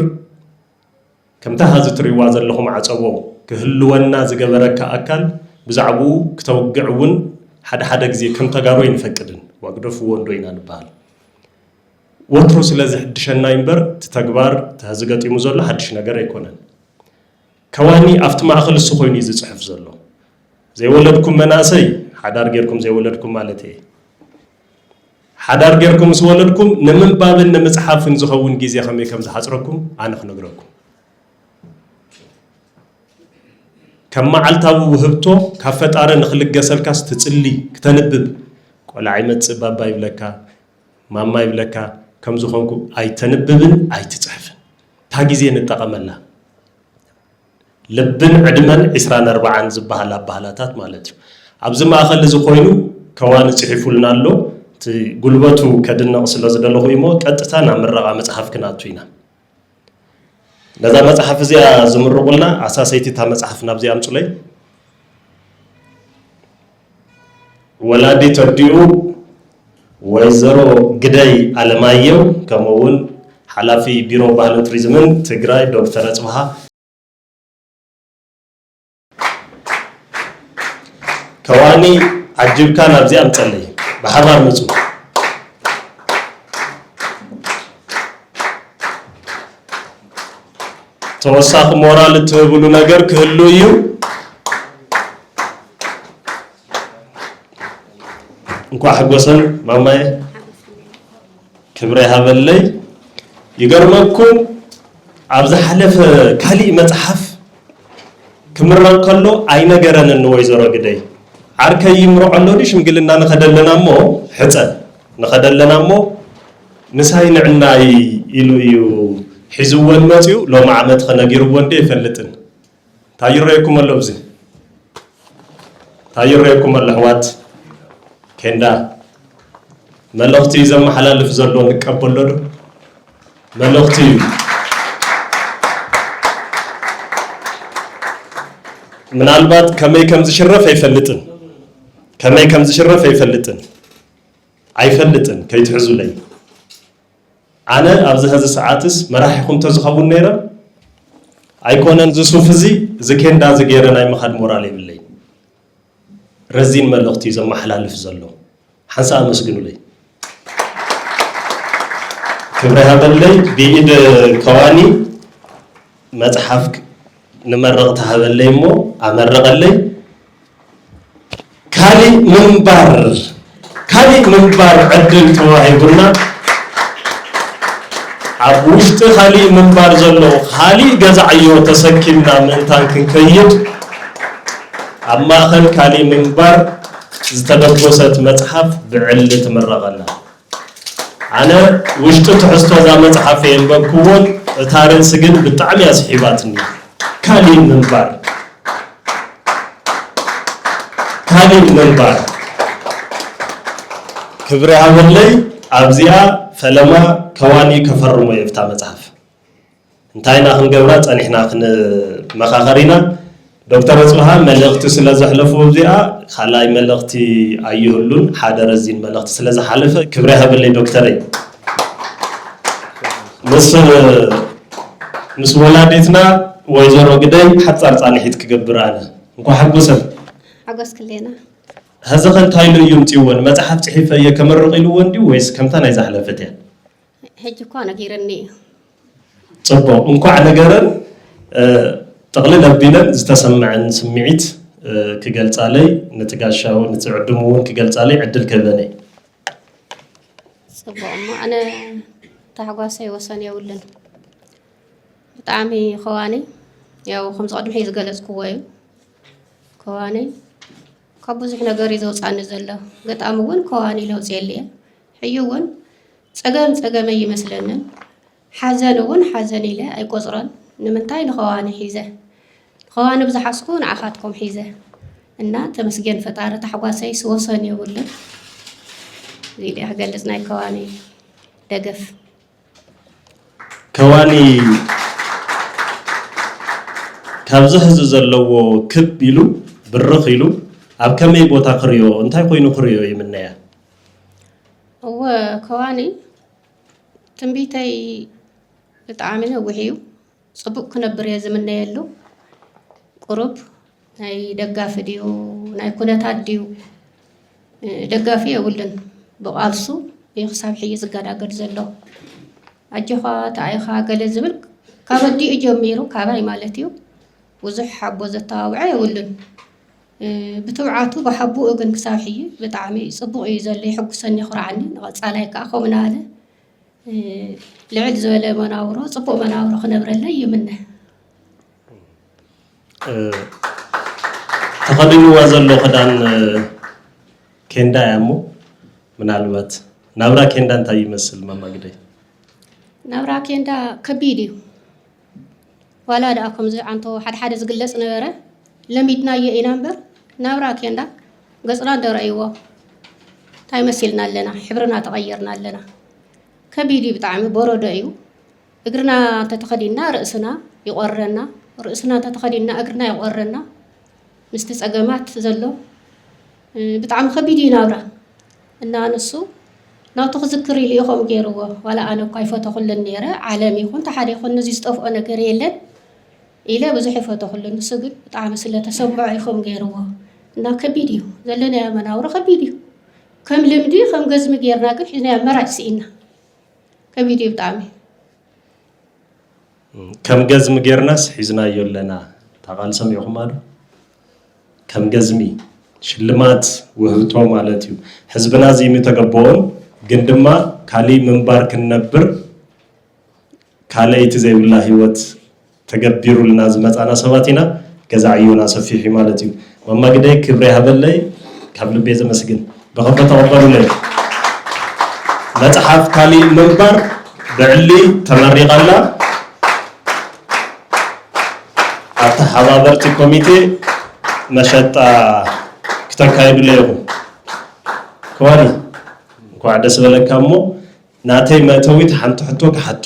ከምታ ሀዚ ትሪዋ ዘለኹም ዓጸቦ ክህልወና ዝገበረካ ኣካል ብዛዕብኡ ክተውግዕ እውን ሓደ ሓደ ግዜ ከም ተጋሩ ኣይንፈቅድን። ዋግደፍዎ እንዶ ኢና ንበሃል። ወትሩ ስለ ዝሕድሸና እምበር እቲ ተግባር እቲ ሀዚ ገጢሙ ዘሎ ሓድሽ ነገር ኣይኮነን። ከዋኒ ኣብቲ ማእኸል እሱ ኮይኑ እዩ ዝጽሕፍ ዘሎ። ዘይወለድኩም መናእሰይ፣ ሓዳር ጌርኩም ዘይወለድኩም ማለት እየ። ሓዳር ጌርኩም ምስ ወለድኩም ንምንባብን ንምጽሓፍን ዝኸውን ግዜ ከመይ ከም ዝሓጽረኩም ኣነ ክነግረኩም። ከም መዓልታዊ ውህብቶ ካብ ፈጣሪ ንኽልገሰልካስ ትጽሊ፣ ክተንብብ። ቆልዓ ይመጽእ ባባ ይብለካ፣ ማማ ይብለካ፣ ከም ዝኾንኩ ኣይተንብብን ኣይትጽሕፍን። እታ ግዜ ንጠቐመላ። ልብን ዕድመን ዒስራን ኣርባዓን ዝበሃል ኣባህላታት ማለት እዩ። ኣብዚ ማእኸል እዚ ኮይኑ ከዋኒ ጽሒፉልና ኣሎ። እቲ ጉልበቱ ከድንቕ ስለ ዝደለኹ እሞ ቀጥታ ናብ ምረቓ መጽሓፍ ክንኣቱ ኢና። ነዛ መጽሓፍ እዚኣ ዝምርቑልና ኣሳሰይቲ እታ መጽሓፍ ናብዚ ኣምጹለይ። ወላዲት ኣዲኡ ወይዘሮ ግደይ ኣለማየሁ፣ ከምኡ እውን ሓላፊ ቢሮ ባህልን ቱሪዝምን ትግራይ ዶክተር ኣጽብሃ። ከዋኒ ዓጂብካ ናብዚ ኣምፀለይ፣ ብሓባር ምፁ። ተወሳኺ ሞራል እትህብሉ ነገር ክህሉ እዩ። እንኳዕ ሓጎሰን ማማየ፣ ክብሪ ይሃበለይ። ይገርመኩም፣ ኣብ ዝሓለፈ ካሊእ መፅሓፍ ክምረቕ ከሎ ኣይነገረንን ንወይዘሮ ግደይ። ዓርከይ ይምርዖ ኣሎ ድዩ ሽምግልና ንኸደለና እሞ፣ ሕፀ ንኸደለና እሞ፣ ምሳይ ንዕናይ ኢሉ እዩ ሒዝወን መፅዩ። ሎሚ ዓመት ኸነጊርዎ እንደ ኣይፈልጥን። እንታይ ይረየኩም ኣሎ? ኣብዚ እንታይ ይረየኩም ኣሎ? ኣሕዋት ኬንዳ፣ መልእኽቲ እዩ ዘመሓላልፍ ዘሎ፣ ንቀበሎ ዶ? መልእኽቲ እዩ። ምናልባት ከመይ ከም ዝሽረፍ ኣይፈልጥን፣ ከመይ ከም ዝሽረፍ ኣይፈልጥን፣ ኣይፈልጥን፣ ከይትሕዙለይ። ኣነ ኣብዚ ሀዚ ሰዓትስ መራሒኹም ተዝኸውን ነይረ፣ ኣይኮነን ዝሱፍ እዚ፣ እዚ ኬንዳ እዚ ገይረ ናይ ምኻድ ሞራል የብለይ። ረዚን መልእኽቲ እዩ ዘመሓላልፍ ዘሎ። ሓንሳእ ኣመስግኑለይ። ክብሪ ሃበለይ። ብኢድ ከዋኒ መፅሓፍ ክ-፣ ንመርቕ ተሃበለይ እሞ ኣመረቐለይ። ካሊእ ምንባር፣ ካሊእ ምንባር ዕድል ተዋሂቡና፣ ኣብ ውሽጢ ካሊእ ምንባር ዘሎ ካሊእ ገዛ ዕዮ ተሰኪምና ምእንታን ክንከይድ፣ ኣብ ማእኸል ካሊእ ምንባር ዝተደጎሰት መፅሓፍ ብዕሊ ትምረቐና። ኣነ ውሽጢ ትሕዝቶ እዛ መፅሓፍ የንበብክዎን፣ እታ ርእሲ ግን ብጣዕሚ እያ ስሒባትኒ። ካሊእ ምንባር፣ ካሊእ ምንባር። ክብሪ ሃበለይ። ኣብዚኣ ፈለማ ከዋኒ ከፈርሞ እየ ብታ መፅሓፍ። እንታይ ኢና ክንገብራ ጸኒሕና ክንመኻኸር ኢና። ዶክተር ኣጽብሃ መልእኽቲ ስለ ዘሕለፉ እዚኣ ካልኣይ መልእኽቲ ኣይህሉን። ሓደ ረዚን መልእኽቲ ስለ ዝሓለፈ ክብሪ ይሃበለይ ዶክተረይ። ምስ ምስ ወላዲትና ወይዘሮ ግደይ ሓጻር ጻንሒት ክገብር ኣነ። እንኳ ሓጎሰን። ሓጎስ ክሌና። ሀዘኸ እንታይ ኢሉ እዩ ምጽእዎ? መጽሓፍ ጽሒፈ እየ ከመርቕ ኢልዎ እንዲዩ ወይስ ከምታ ናይ ዝሓለፈት እያ? ሕጂ እኳ ነጊርኒ እዩ። ጽቡቕ፣ እንኳዕ ነገረን። እ፣ ጥቕልል ኣቢለን ዝተሰምዐን ስምዒት፣ እ፣ ክገልጻለይ፣ ነቲ ጋሻ እውን፣ ነቲ ዕዱም እውን ክገልጻለይ ዕድል ክህበን እየ። ጽቡቕ፣ እሞ ኣነ ታሕጓሰይ ወሰን የብሉን። ብጣዕሚ ከዋኒ፣ ያው ከምዚ ቅድሚ ሕጂ ዝገለጽክዎ እዩ። ከዋኒ ካብ ብዙሕ ነገር እዩ ዘውጻኒ ዘሎ። ገጣሚ እውን ከዋኒ ለውጽ የለ እየ። ሕጂ እውን ጸገም ጸገመይ ይመስለንን፣ ሓዘን እውን ሓዘን ኢለ ኣይቆጽሮን። ንምንታይ ንኸዋኒ ሒዘ? ንኸዋኒ ብዝሓዝኩ ንዓኻትኩም ሒዘ። እና ተመስገን ፈጣሪ ታሕጓሰይስ ወሰን የብሉን። እዚ ድያ ክገልጽ ናይ ከዋኒ ደገፍ። ከዋኒ ካብዚ ሕዚ ዘለዎ ክብ ኢሉ ብርኽ ኢሉ ኣብ ከመይ ቦታ ክርእዮ እንታይ ኮይኑ ክርእዮ ይምነያ? እወ ከዋኒ ትንቢተይ ብጣዕሚ ነዊሕ እዩ። ጽቡቕ ክነብር እየ ዝምነየሉ። ቁሩብ ናይ ደጋፊ ድዩ ናይ ኩነታት ድዩ ደጋፊ የብሉን። ብቓልሱ እዩ ክሳብ ሕጂ ዝገዳገድ ዘሎ። ኣጆኻ ተኣይኻ ገለ ዝብል ካብ ኣዲኡ ጀሚሩ ካባይ ማለት እዩ ብዙሕ ሓቦ ዘተባብዖ የብሉን። ብትብዓቱ ብሓቡኡ ግን ክሳብ ሕጂ ብጣዕሚ ጽቡቕ እዩ ዘሎ። የሕጉሰኒ የኹርዓኒ። ንቐጻላይ ከኣ ከምኡ እናበለ ልዕል ዝበለ መናውሮ ጽቡቕ መናውሮ ክነብረለይ ይምነ። ተኸዲንዋ ዘሎ ክዳን ኬንዳ እያ እሞ ምናልባት ናብራ ኬንዳ እንታይ ይመስል ማማ ግደይ? ናብራ ኬንዳ ከቢድ እዩ። ዋላ ደኣ ከምዚ ዓንቶ ሓደ ሓደ ዝግለጽ ነበረ ለሚድናዮ ኢና እምበር ናብራ ኬንዳ ገጽና እንዶ ረእይዎ እንታይ መሲልና ኣለና ሕብርና ተቐይርና ኣለና። ከቢድ እዩ ብጣዕሚ በረዶ እዩ። እግርና እንተተኸዲንና ርእስና ይቖርረና፣ ርእስና እንተተኸዲንና እግርና ይቖርረና። ምስቲ ጸገማት ዘሎ ብጣዕሚ ከቢድ እዩ ናብራ። እና ንሱ ናቱ ክዝክር ኢሉ እዩ ከምኡ ገይርዎ። ዋላ ኣነ እኳ ይፈተኹሉን ነይረ፣ ዓለም ይኹን ተሓደ ይኹን ነዚ ዝጠፍኦ ነገር የለን ኢለ ብዙሕ ይፈተኹሉ። ንሱ ግን ብጣዕሚ ስለ ተሰምዖ እዩ ከምኡ ገይርዎ። እና ከቢድ እዩ ዘለናዮ መናብሮ ከቢድ እዩ። ከም ልምዲ ከም ገዝሚ ገይርና ግን ሒዝናዮ ኣማራጭ ስኢንና። ከቢድ እዩ ብጣዕሚ። ከም ገዝሚ ጌርናስ ሒዝናዮ ኣለና። እታ ቃል ሰሚዕኹማ ዶ? ከም ገዝሚ ሽልማት ውህብቶ ማለት እዩ። ህዝብና እዚ ምተገበኦን ግን ድማ ካሊእ ምንባር ክንነብር ካልኣይቲ ዘይብላ ህይወት ተገቢሩልና ዝመጻና ሰባት ኢና። ገዛ ዕዮና ሰፊሕ እዩ ማለት እዩ። ማማ ግደይ ክብሪ ይሃበለይ ካብ ልቤ ዘመስግን። ብኸበ ተቐበሉለይ። መጽሓፍ ካሊእ ምንባር ብዕሊ ተመሪቓ ኣላ። ኣተሓባበርቲ ኮሚቴ መሸጣ ክተካይዱለይ ኢኹም። ክዋኒ እንኳዕ ደስ በለካ። እሞ ናተይ መእተዊት ሓንቲ ሕቶ ክሓቶ።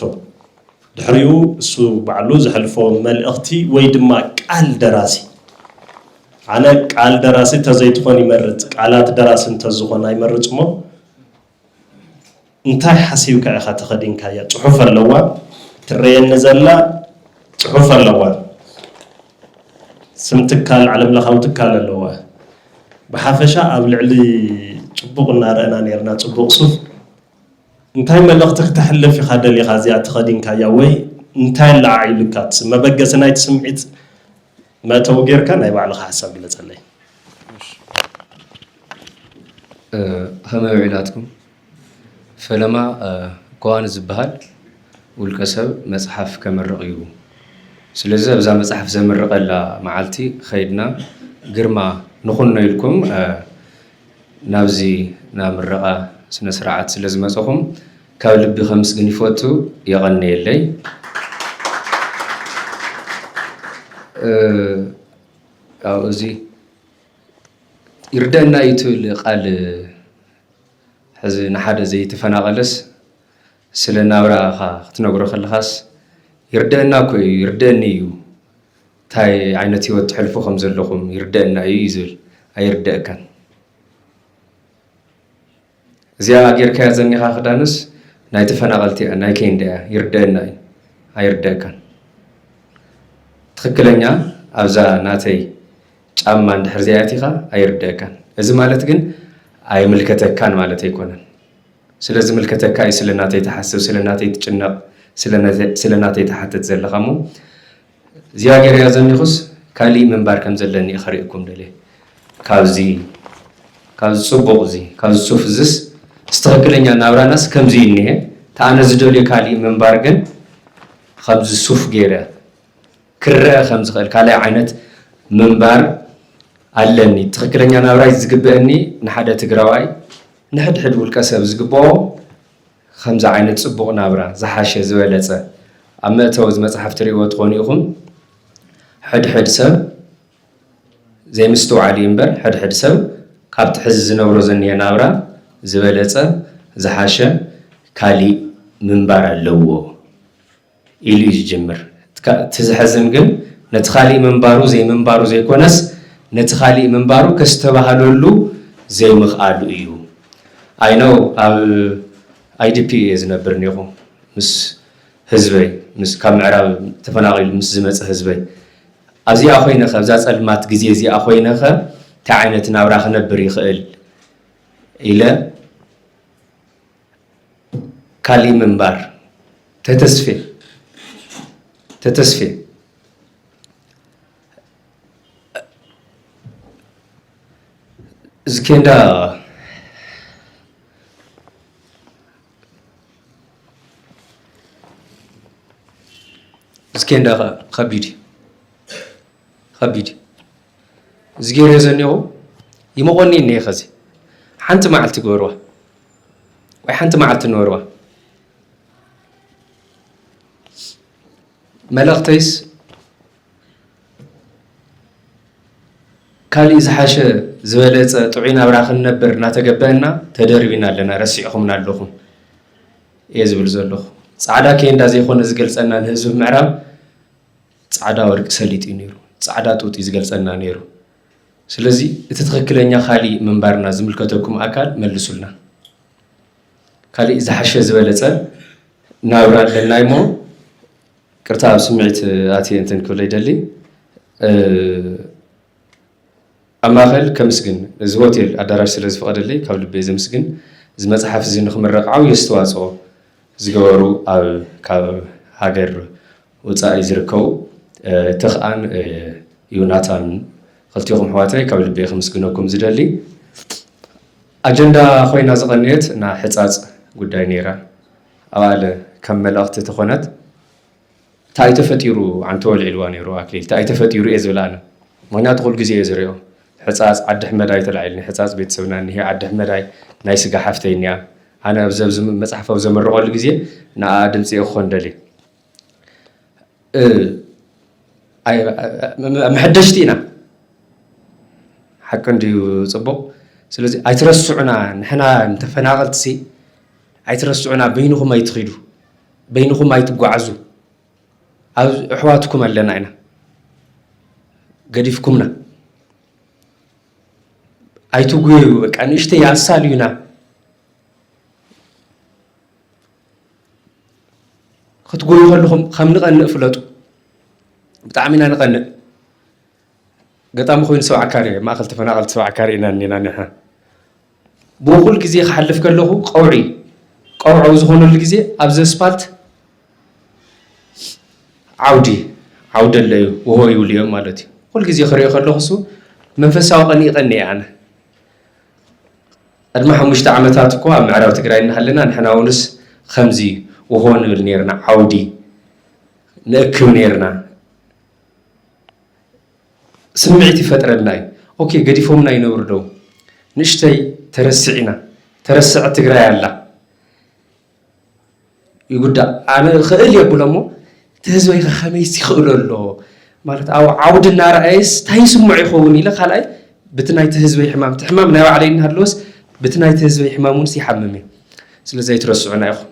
ድሕሪኡ እሱ ባዕሉ ዘሕልፎ መልእኽቲ ወይ ድማ ቃል ደራሲ። ኣነ ቃል ደራሲ ተዘይትኾን ይመርጽ፣ ቃላት ደራሲ እንተዝኾን ኣይመርጽ እሞ እንታይ ሓሲብካ ኢኻ ተኸዲንካያ? ጽሑፍ ኣለዋ፣ ትረየኒ ዘላ ጽሑፍ ኣለዋ። ስም ትካል፣ ዓለም ለኻዊ ትካል ኣለዋ። ብሓፈሻ ኣብ ልዕሊ ጽቡቕ እናረኣና ነርና፣ ጽቡቕ ሱፍ። እንታይ መልእኽቲ ክተሕልፍ ኢኻ ደሊኻ እዚኣ ተኸዲንካያ ወይ እንታይ ኣለዓዒሉካ? እቲ መበገሲ ናይቲ ስምዒት መእተዊ ጌርካ ናይ ባዕልኻ ሓሳብ ግለጸለይ። ከመይ ውዒላትኩም? ፈለማ ከዋኒ ዝበሃል ውልቀ ሰብ መፅሓፍ ከመርቕ እዩ። ስለዚ ኣብዛ መፅሓፍ ዘምርቐላ መዓልቲ ኸይድና ግርማ ንኹኖ ኢልኩም ናብዚ ናብ ምረቓ ስነ ስርዓት ስለ ዝመፀኹም ካብ ልቢ ከምስግን ይፈቱ። የቐንየለይ። ያው እዚ ይርደና እዩ ትብል ቃል ሕዚ ንሓደ ዘይተፈናቐለስ ስለ ናብራኻ ክትነግሮ ከለኻስ ይርደአና እኮ እዩ፣ ይርደአኒ እዩ። እንታይ ዓይነት ህይወት ትሕልፉ ከም ዘለኹም ይርደአና እዩ እዩ ዝብል። ኣይርደአካን። እዚኣ ጌርካያ ዘኒኻ ክዳንስ ናይ ተፈናቐልቲ እያ፣ ናይ ከይንዳ እያ፣ ይርደአና እዩ። ኣይርደአካን። ትኽክለኛ ኣብዛ ናተይ ጫማ እንድሕር ዘይኣቲኻ ኣይርደአካን። እዚ ማለት ግን ኣይምልከተካን ማለት ኣይኮነን። ስለ ዝምልከተካ እዩ ስለ ናተይ ትሓስብ፣ ስለ ናተይ ትጭነቕ፣ ስለ ናተይ፣ ስለ ናተይ ትሓትት ዘለኻ እሞ እዚኣ ገይረያ ዘኒኹስ ካሊእ ምንባር ከም ዘለኒ እዩ ከርእየኩም ደልየ። ካብዚ፣ ካብዚ ጽቡቕ እዚ፣ ካብዚ ሱፍ እዝስ እዚ ትኽክለኛ ናብራናስ ከምዚ እዩ እኒሄ። እታ ኣነ ዝደልዮ ካሊእ ምንባር ግን ከምዚ ሱፍ ገይረ ክረአ ከም ዝኽእል ካልኣይ ዓይነት ምንባር ኣለኒ። ትኽክለኛ ናብራይ ዝግበአኒ ንሓደ ትግራዋይ፣ ንሕድሕድ ውልቀ ሰብ ዝግበኦ ከምዚ ዓይነት ጽቡቕ ናብራ፣ ዝሓሸ፣ ዝበለጸ፣ ኣብ መእተዊ እዚ መጽሓፍ ትርእይዎ ትኾኑ ኢኹም። ሕድሕድ ሰብ ዘይምስትውዓል እዩ እምበር፣ ሕድሕድ ሰብ ካብቲ ሕዚ ዝነብሮ ዘኒሀ ናብራ ዝበለጸ፣ ዝሓሸ፣ ካሊእ ምንባር ኣለዎ ኢሉ እዩ ዝጅምር። እቲ ካ-፣ እቲ ዝሕዝን ግን ነቲ ካሊእ ምንባሩ ዘይምንባሩ ዘይኮነስ፣ ነቲ ካሊእ ምንባሩ ከስተባህለሉ ዘይምኽኣሉ እዩ። I know ኣብ I D P እየ ዝነብር ኔኹ። ምስ ህዝበይ፣ ምስ፣ ካብ ምዕራብ ተፈናቒሉ ምስ ዝመጸ ህዝበይ፣ ኣብዚኣ ኮይነ ኸ፣ ኣብዛ ጸልማት ግዜ እዚኣ ኮይነ ኸ እንታይ ዓይነት ናብራ ክነብር ይኽእል ኢለ ካሊእ ምንባር ተተስፌ፣ ተተስፌ። እዚ ኬንዳ፣ እዚ ኬንዳ ኸ-፣ ኸቢድ እዩ። ኸቢድ እዩ። እዚ ገይረዮ ዘኒኹ ይመቖኒ እኒሀ ኸዚ። ሓንቲ መዓልቲ ግበርዋ። ወይ ሓንቲ መዓልቲ ንበርዋ። መልእኽተይስ ካሊእ ዝሓሸ ዝበለጸ ጥዑይ ናብራ ክንነብር እናተገበአና ተደርቢና ኣለና፣ ረሲዕኹምና ኣለኹም እየ ዝብል ዘለኹ። ጻዕዳ ኬንዳ ዘይኮነ ዝገልጸና ንህዝቢ ምዕራብ፣ ጻዕዳ ወርቂ ሰሊጥ እዩ ነይሩ፣ ጻዕዳ ጡጥ እዩ ዝገልጸና ነይሩ። ስለዚ እቲ ትኽክለኛ ካሊእ ምንባርና ዝምልከተኩም ኣካል መልሱልና። ካሊእ ዝሓሸ ዝበለጸ ናብራ ኣለና እሞ፣ ቅርታ ኣብ ስምዒት ኣትየ እንትን ክብል ይደሊ። እ፣ ኣብ ማእከል ከምስግን፣ እዚ ሆቴል ኣዳራሽ ስለ ዝፈቐደለይ ካብ ልበይ ዘምስግን። እዚ መጽሓፍ እዚ ንኽምረቕ ዓብዪ ኣስተዋጽኦ ዝገበሩ ኣብ፣ ካብ ሃገር ወጻኢ ዝርከቡ፣ እ፣ ተኽኣን፣ እ፣ ዮናታን፣ ክልቲኹም ኣሕዋተይ ካብ ልበይ ከምስግነኩም ዝደሊ። ኣጀንዳ ኮይና ዝቐነየት እና ሕጻጽ ጉዳይ ነይራ። ኣብኣለ ከም መልእኽቲ ተኾነት፣ እንታይ ተፈጢሩ ኣንተ ወልዒልዋ ነይሩ ኣክሊል፣ እንታይ ተፈጢሩ እየ ዝብል ኣነ። ምኽንያቱ ኩሉ ግዜ እየ ዝሪኦ። ሕጻጽ ዓዲ ሕመዳይ ተላዒልኒ፣ ሕጻጽ ቤተሰብና እኒሄ፣ ዓዲ ሕመዳይ ናይ ስጋ ሓፍተይ እኒኣ። ኣነ ኣብዚ፣ ኣብዚ መጽሓፍ ኣብ ዘመረቐሉ ግዜ ንኣ ድምፂ እየ ክኾን ደልየ። እ፣ ኣይ-፣ መሐደሽቲ ኢና። ሓቂ እንድዩ ጽቡቕ። ስለዚ ኣይትረስዑና፣ ንሕና ንተፈናቐልትሲ ኣይትረስዑና፣ በይንኹም ኣይትኺዱ፣ በይንኹም ኣይትጓዓዙ። ኣብ ኣሕዋትኩም ኣለና ኢና። ገዲፍኩምና። ኣይትጉየዩ፣ በቃ ንእሽተይ ኣሳልዩና። ክትጎዩ ከለኹም ከም ንቐንእ ፍለጡ። ብጣዕሚ ኢና ንቐንእ። ገጣሚ ኮይኑ ሰብዓ ካሬ፣ ማእከል ተፈናቐልቲ ሰብዓ ካሬ ኢና እኒና ንሕና። ብኡ ኩል ግዜ ክሓልፍ ከለኹ ቀውዒ፣ ቀውዒ ኣብ ዝኾነሉ ግዜ ኣብዚ ኣስፓልት ዓውዲ፣ ዓውዲ ኣሎ እዩ፣ ውሆ ይብሉ እዮም ማለት እዩ። ኩል ግዜ ክሪኦ ከለኹ እሱ መንፈሳዊ ቀንኢ ቀንኤ ኣነ። ቅድሚ ሓሙሽተ ዓመታት እኮ ኣብ ምዕራብ ትግራይ እናሃለና ንሕና እውንስ ከምዚ ውሆ ንብል ነይርና፣ ዓውዲ ንእክብ ነይርና። ስምዒት ይፈጥረልና እዩ። ኦኬ፣ ገዲፎምና ይነብሩ ደው። ንእሽተይ ተረስዒና፣ ተረስዐ ትግራይ ኣላ። ይጉዳእ። ኣነ እኽእል እየ ብሎ እሞ፣ እቲ ህዝበይ ከ ከመይስ ይኽእሎ ኣሎ? ማለት፣ ኣብ ዓውዲ እናረኣየስ እንታይ ይስምዖ ይኸውን ኢለ ካልኣይ፣ በቲ ናይቲ ህዝበይ ሕማም፣ እቲ ሕማም ናይ ባዕለይ እናሃለወስ፣ በቲ ናይቲ ህዝበይ ሕማም እውንስ ይሓምም እየ። ስለዚ ኣይትረስዑና ኢኹም።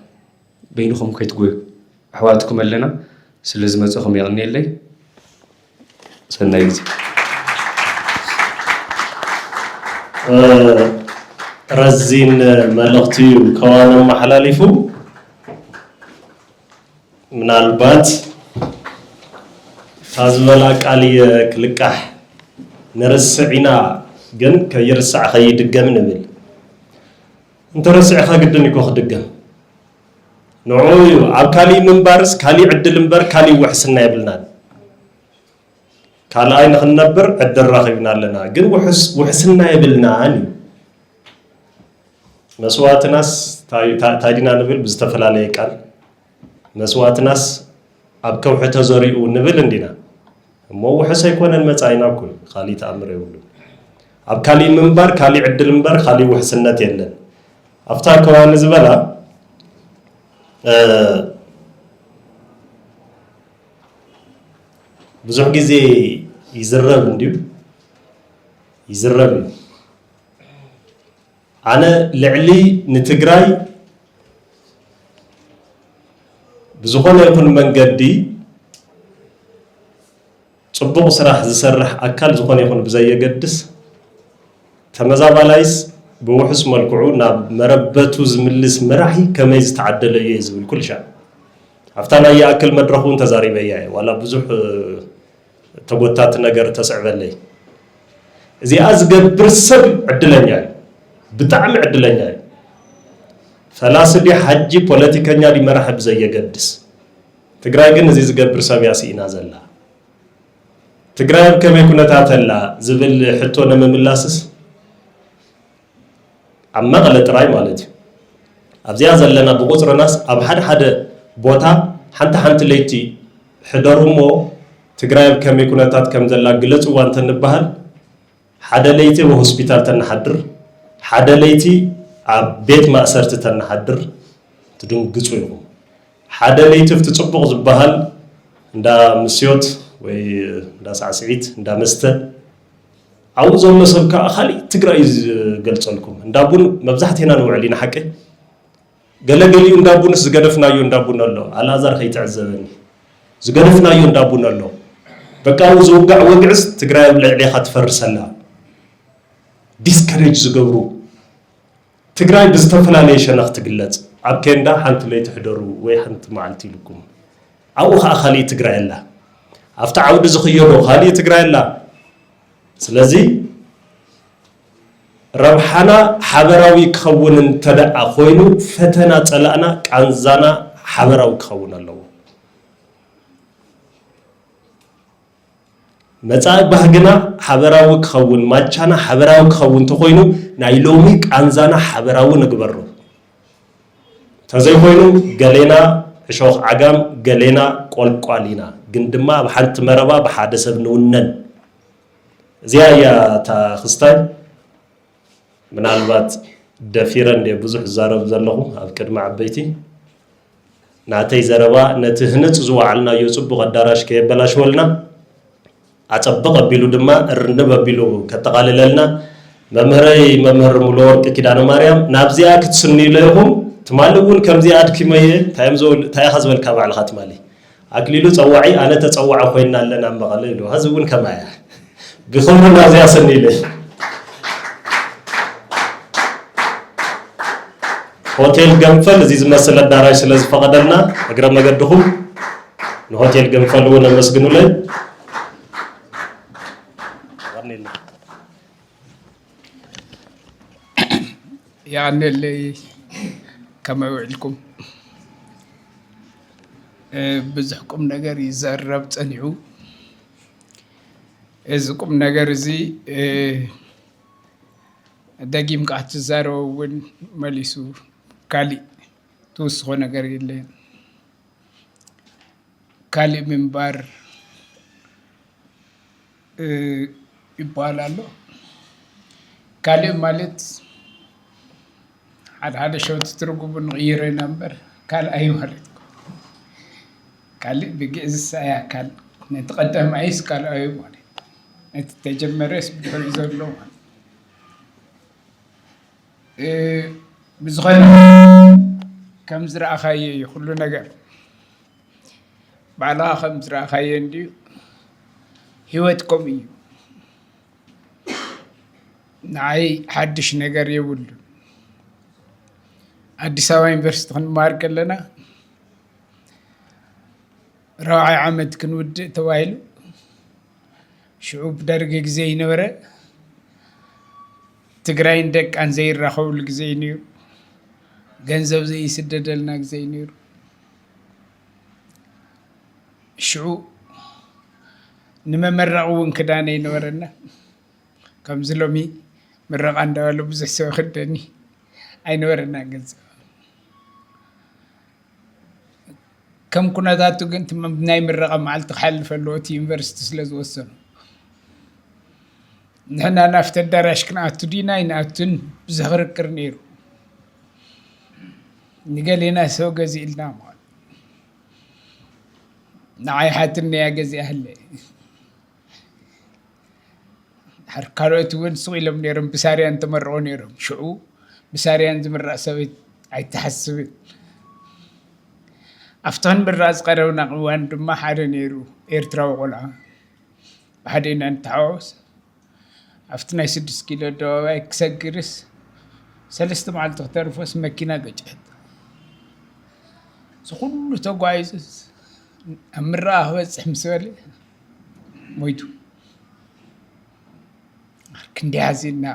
በይንኹም ከይትጎዩ። ኣሕዋትኩም ኣለና። ስለ ዝመጻኹም የቐንየለይ። ሰናይ ግዜ። ረዚን መልእኽቲ እዩ ከዋን ኣመሓላሊፉ። ምናልባት እታ ዝበላ ቃል እየ ክልቃሕ፣ ንርስዕ ኢና ግን ከይርሳዕ ከይድገም ንብል። እንተረሲዕኻ ግድን እኮ ክድገም። ንዕኡ እዩ ኣብ ካሊእ ምንባርስ ካሊእ ዕድል እምበር ካሊእ ውሕስና የብልናን። ካልኣይ ንኽንነብር ዕድል ረኺብና ኣለና፣ ግን ውሕስ-፣ ውሕስና የብልናን እዩ። መስዋእትናስ ታይ-፣ ታ-፣ ታይ ዲና ንብል ብዝተፈላለየ ቃል፣ መስዋእትናስ ኣብ ከውሒ ተዘሪኡ ንብል እንዲና። እሞ ውሕስ ኣይኮነን መጻኢና እኮ እዩ፣ ካሊእ ተኣምር የብሉን። ኣብ ካሊእ ምንባር ካሊእ ዕድል እምበር ካሊእ ውሕስነት የለን። ኣብታ ከዋኒ ዝበላ፣ እ፣ ብዙሕ ግዜ ይዝረብ እንድዩ፣ ይዝረብ እዩ። ኣነ ልዕሊ ንትግራይ ብዝኾነ ይኹን መንገዲ ጽቡቕ ስራሕ ዝሰርሕ ኣካል ዝኾነ ይኹን ብዘየገድስ፣ ተመዛባላይስ ብውሑስ መልክዑ ናብ መረበቱ ዝምልስ መራሒ ከመይ ዝተዓደለ እዩ እየ ዝብል ኩሉ ሻዕ። ኣብታ ናይ ይኣክል መድረኽ እውን ተዛሪበያ እየ፣ ዋላ ብዙሕ፣ እ፣ ተጎታቲ ነገር ተስዕበለይ። እዚኣ ዝገብር ሰብ ዕድለኛ እዩ፣ ብጣዕሚ ዕድለኛ እዩ። ፈላሲ ድዩ ሓጂ ፖለቲከኛ ድዩ መራሒ ብዘየገድስ፣ ትግራይ ግን እዚ ዝገብር ሰብ እያ ስኢና ዘላ። ትግራይ ኣብ ከመይ ኩነታት ኣላ ዝብል ሕቶ ንምምላስስ ኣብ መቐለ ጥራይ ማለት እዩ። ኣብዚኣ ዘለና ብቁፅርናስ ኣብ ሓደ ሓደ ቦታ ሓንቲ ሓንቲ ለይቲ ሕደሩ እሞ ትግራይ ኣብ ከመይ ኩነታት ከም ዘላ ግለፅዋ እንተንበሃል ሓደ ለይቲ ኣብ ሆስፒታል ተንሓድር፣ ሓደ ለይቲ ኣብ ቤት ማእሰርቲ ተንሓድር ትድንግፁ ኢኹም። ሓደ ለይቲ ኣብቲ ፅቡቕ ዝበሃል እንዳ ምስዮት ወይ እንዳ ሳዕስዒት፣ እንዳ መስተ፣ ኣብኡ ዘሎ ሰብ ከዓ ካሊእ ትግራይ እዩ ዝገልፀልኩም። እንዳ ቡን መብዛሕቴና ንውዕል ኢና፣ ሓቂ? ገለገሊኡ እንዳ ቡንስ ዝገደፍናዮ እንዳ ቡን ኣሎ። ኣልኣዛር ከይትዕዘበኒ። ዝገደፍናዮ እንዳ ቡን ኣሎ። በቃ ኣብኡ ዝውጋዕ ወግዕስ ትግራይ ኣብ ልዕሌኻ ትፈርስ ኣላ። ዲስከሬጅ ዝገብሩ ትግራይ ብዝተፈላለየ ሸነኽ ትግለፅ። ኣብ ኬንዳ ሓንቲ ለይቲ ሕደሩ ወይ ሓንቲ መዓልቲ ኢልኩም። ኣብኡ ከዓ ካሊእ ትግራይ ኣላ። ኣብቲ ዓውዲ ዝኽየዶ ካሊእ ትግራይ ኣላ። ስለዚ ረብሓና ሓበራዊ ክኸውን እንተደኣ ኮይኑ ፈተና ፀላእና ቃንዛና ሓበራዊ ክኸውን ኣለዎ። መጻኢ ባህግና ሓበራዊ ክኸውን፣ ማቻና ሓበራዊ ክኸውን እንተኾይኑ፣ ናይ ሎሚ ቃንዛና ሓበራዊ ንግበሮ። እንተዘይኮይኑ፣ ገሌና እሾኽ ዓጋም፣ ገሌና ቆልቋል ኢና። ግን ድማ ኣብ ሓንቲ መረባ ብሓደ ሰብ ንውነን። እዚኣ እያ እታ ክስታይ። ምናልባት ደፊረ እንድየ ብዙሕ ዝዛረብ ዘለኹ ኣብ ቅድሚ ዓበይቲ። ናተይ ዘረባ ነቲ ህንጽ ዝወዓልናዮ ጽቡቕ ኣዳራሽ ከየበላሽወልና፣ ኣጸብቕ ኣቢሉ ድማ እርንብ ኣቢሉ ከጠቓልለልና፣ መምህረይ መምህር ሙሉወርቂ ኪዳነ ማርያም፣ ናብዚኣ ክትስንዩ ኢለ ኢኹም። ትማሊ እውን ከምዚኣ ኣድኪመየ፣ እንታይ እዮም ዝብል-፣ እንታይ ኢኻ ዝበልካ ባዕልኻ ትማሊ? ኣክሊሉ ጸዋዒ፣ ኣነ ተጸዋዒ ኮይንና ኣለና ኣብ መቐለ ኢሉ። ሕዚ እውን ከማያ። ብኽብሪ ናብዚኣ ስኒ ኢለ። ሆቴል ገንፈል እዚ ዝመስል ኣዳራሽ ስለ ዝፈቐደልና፣ እግረ መገድኹም ንሆቴል ገንፈል እውን ኣመስግኑለይ። የቐንየለይ። ከመይ ውዒልኩም? እ፣ ብዙሕ ቁም ነገር ይዘረብ ጸኒሑ። እዚ ቁም ነገር እዚ፣ እ፣ ደጊምካ ክትዛረቦ እውን መሊሱ ካሊእ ትውስኾ ነገር የለን። ካልእ ምንባር፣ እ፣ ይበሃል ኣሎ። ካልእ ማለት ሓደ ሓደ ሸውቲ ትርጉሙ ንቕይሮ ኢና እምበር ካልኣይ ማለት እኮ። ካልእ ብግእዝ ኣይ ኣካል፣ ነቲ ቀዳማይስ ካልኣዩ ማለት። ነቲ ተጀመረስ ብድሕሪኡ ዘሎ ማለት። እ፣ ብዝኾነ ከም ዝረኣኻዮ እዩ ኩሉ ነገር። ባዕልኻ ከም ዝረኣኻዮ እንድዩ። ህይወት ከምኡ እዩ። ንዓይ ሓድሽ ነገር የብሉን። ኣዲስ ኣበባ ዩኒቨርሲቲ ክንመሃር ከለና ራብዓይ ዓመት ክንውድእ ተባሂሉ። ሽዑ ብደርጊ ግዜ ይነበረ። ትግራይን ደቃን ዘይራኸብሉ ግዜ እዩ ነይሩ። ገንዘብ ዘይስደደልና ግዜ እዩ ነይሩ። ሽዑ ንመመረቒ እውን ክዳን ኣይነበረና። ከምዚ ሎሚ ምረቓ እንዳበሉ ብዙሕ ሰብ ክደኒ ኣይነበረና ገንዘብ። ከም ኩነታቱ ግን እቲ ናይ ምረቓ መዓልቲ ክሓልፍ ኣለዎ፣ እቲ ዩኒቨርሲቲ ስለ ዝወሰኑ። ንሕና ናብቲ ኣዳራሽ ክንኣቱ ዲና ኣይንኣቱን ብዙሕ ክርክር ነይሩ። ንገሌና ሰው ገዚእልና ማለት፣ ንዓይ ሓትነያ ገዚኣህለ። ድሓር ካልኦት እውን ስቕ ኢሎም ነይሮም፣ ብሳርያን ተመርቑ ነይሮም። ሽዑ ብሳርያን ዝምረቕ ሰብ ኣይተሓስብን። ኣብቲ ክንምረቕ ዝቐረብና እዋን ድማ ሓደ ነይሩ፣ ኤርትራዊ ቆልዓ። ብሓደ ኢና ንተሓዋወስ። ኣብቲ ናይ ስድስት ኪሎ ኣደባባይ ክሰግርስ ሰለስተ መዓልቲ ክተርፎስ መኪና ገጨት። እዚ ኩሉ ተጓይዙስ ኣብ ምረቓ ክበጽሕ ምስ በለ ሞይቱ። ክንደይ ሓዚንና፣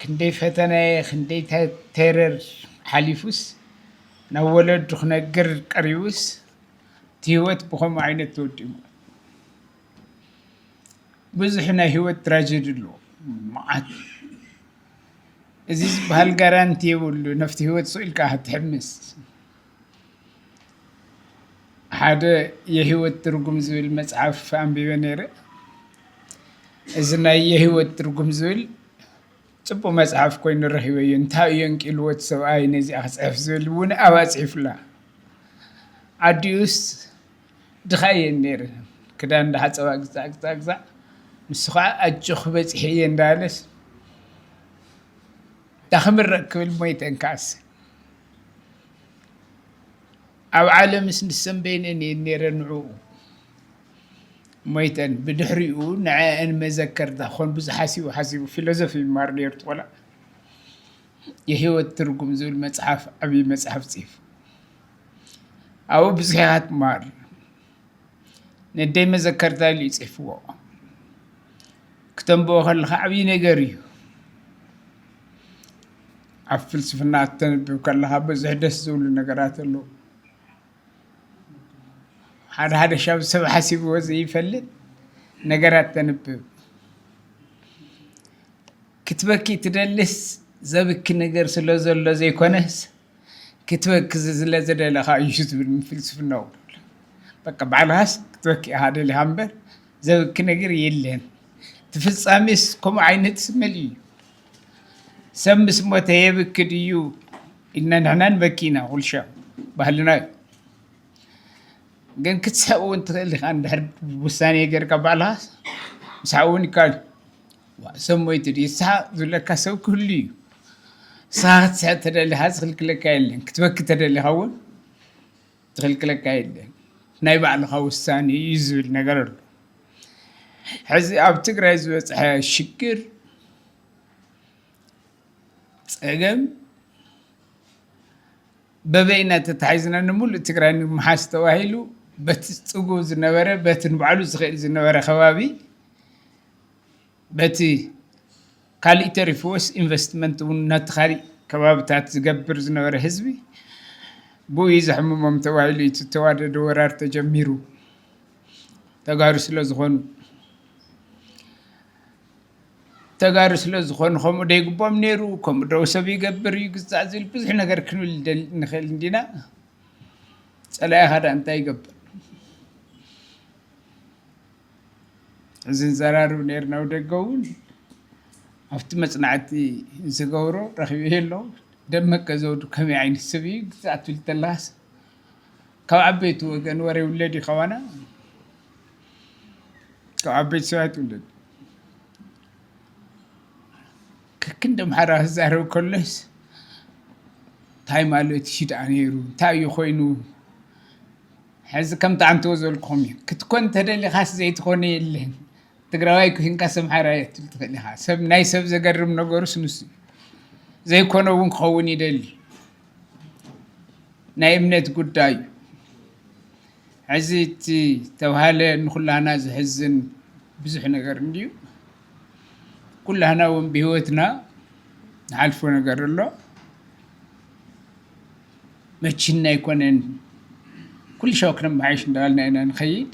ክንደይ ፈተነ፣ ክንደይ ተ-፣ ቴረር ሓሊፉስ ናብ ወለዱ ክነግር ቀሪቡስ፣ እቲ ህይወት ብኸምኡ ዓይነት ተወዲኡ። ብዙሕ ናይ ህይወት ትራጀዲ ኣሎ፣ መዓት። እዚ ዝበሃል ጋራንቲ የብሉ፣ ነፍቲ ህይወት ስቕ ኢልካ ክትሕምስ። ሓደ የህይወት ትርጉም ዝብል መጽሓፍ ኣንቢበ ነይረ። እዚ ናይ የህይወት ትርጉም ዝብል ጽቡቕ መጽሓፍ ኮይኑ ረኺበዮ። እንታይ እዩ ኣንቂልዎ እቲ ሰብኣይ ነዚኣ ክጽሕፍ ዝብል እውን ኣብኣ ጽሒፉላ። ኣዲኡስ ድኻ እየን ነይረን። ክዳን እንዳሓጸባ ግዛዕ፣ ግዛዕ፣ ግዛዕ። ንሱ ኸዓ ኣጆኺ በጺሐ እየ እንዳበለስ፣ ዳኽምረቅ ክብል ሞይተን ከኣስ። ኣብ ዓለምስ ንሰን በይነን እየን ነይረን ንዕኡ። ሞይተን። ብድሕሪኡ ንዐአን መዘከርታ ክኾን ብዙሕ ሓሲቡ፣ ሓሲቡ። ፊሎዞፊ ይማር ነይሩ እቲ ቆልዓ። የህይወት ትርጉም ዝብል መጽሓፍ፣ ዓብዪ መጽሓፍ ጽሒፉ። ኣብኡ ብዙሕ ኢኻ ትመሃር። ነደይ መዘከርታ ኢሉ እዩ ጽሒፍዎ። ክተንብቦ ከለኻ ዓብዪ ነገር እዩ። ኣብ ፍልስፍና እተንብብ ከለኻ ብዙሕ ደስ ዝብሉ ነገራት ኣለዉ። ሓደ ሓደ ሻብ ሰብ ሓሲብዎ ዘይፈልጥ ነገራት ተንብብ። ክትበኪ ትደልስ ዘብኪ ነገር ስለ ዘሎ ዘይኮነስ፣ ክትበኪ ዝ-፣ ስለ ዝደለኻ እዩ ዝብል ፍልስፍና እውን ኣሎ። በቃ ባዕልኻስ ክትበኪ ኢኻ ደሊኻ እምበር፣ ዘብኪ ነገር የለን። እቲ ፍጻሜስ ከምኡ ዓይነት መሊኡ እዩ። ሰብ ምስ ሞተ የብኪ ድዩ ኢልና ንሕና ንበኪ ኢና፣ ኩሉ ሻብ ባህልና እዩ። ግን ክትስሕቕ እውን ትኽእል ኢኻ፣ እንድሕር ውሳኔ ጌርካ ባዕልኻ ምስሓቕ እውን ይከኣል እዩ። ዋ፣ ሰብ ሞይቱ ድዩ ይስሓቕ ዝብለካ ሰብ ክህሉ እዩ። ንስኻ ክትስሕቕ ተደሊኻ ዝኽልክለካ የለን፣ ክትበኪ ተደሊኻ እውን ዝኽልክለካ የለን። ናይ ባዕልኻ ውሳኔ እዩ ዝብል ነገር ኣሎ። ሕዚ ኣብ ትግራይ ዝበፅሐ ሽግር፣ ፀገም፣ በበይና ተታሒዝና ንምሉእ ትግራይ ንምሓዝ ተባሂሉ፣ በቲ ፅጉ ዝነበረ፣ በቲ ንባዕሉ ዝኽእል ዝነበረ ከባቢ፣ በቲ ካሊእ ተሪፍዎስ ኢንቨስትመንት እውን ነቲ ካሊእ ከባብታት ዝገብር ዝነበረ ህዝቢ፣ ብኡ እዩ ዘሕምሞም ተባሂሉ እዩ እቲ ተዋደደ ወራር ተጀሚሩ። ተጋሩ ስለ ዝኾኑ፣ ተጋሩ ስለ ዝኾኑ ከምኡ ዶ ይግቦም ነይሩ፣ ከምኡ ዶ ሰብ ይገብር እዩ ግዛዕ ዝብል ብዙሕ ነገር ክንብል ደል-፣ ንኽእል እንዲና። ጸላኢኻ ደኣ እንታይ ይገብር? እዚ ንዘራርብ ነይርና፣ ኣብ ደገ እውን ኣብቲ መጽናዕቲ ዝገብሮ ረኺበዮ ኣለኹ። ደመቀ ዘውዱ ከመይ ዓይነት ሰብ እዩ ግዛዕ ትብል ተለኻስ፣ ካብ ዓበይቲ ወገን ወረ ይውለድ እዩ ካባና፣ ካብ ዓበይቲ ሰባት ይውለድ። ከክንዲ ኣምሓራ ክዛረብ ከሎስ፣ እንታይ ማለት እዩ ደኣ ነይሩ? እንታይ እዩ ኮይኑ? ሕዚ ከምቲ ኣንትዎ ዘልኩኹም እዩ። ክትኮን ተደሊኻስ ዘይትኾነ የለን። ትግራዋይ ኮይንካ ሰምሓራይ ትብል ትኽእል ኢኻ። ሰብ፣ ናይ ሰብ ዘገርም ነገሩስ ንሱ እዩ። ዘይኮነ እውን ክኸውን ይደሊ። ናይ እምነት ጉዳይ እዩ። ሕዚ እቲ ተባሃለ ንኹላና ዘሕዝን ብዙሕ ነገር እንድዩ። ኩላና እውን ብህይወትና ንሓልፎ ነገር ኣሎ። መችና ኣይኮነን። ኩሉ ሻው ክነመሓይሽ እንዳበልና ኢና ንኸይድ።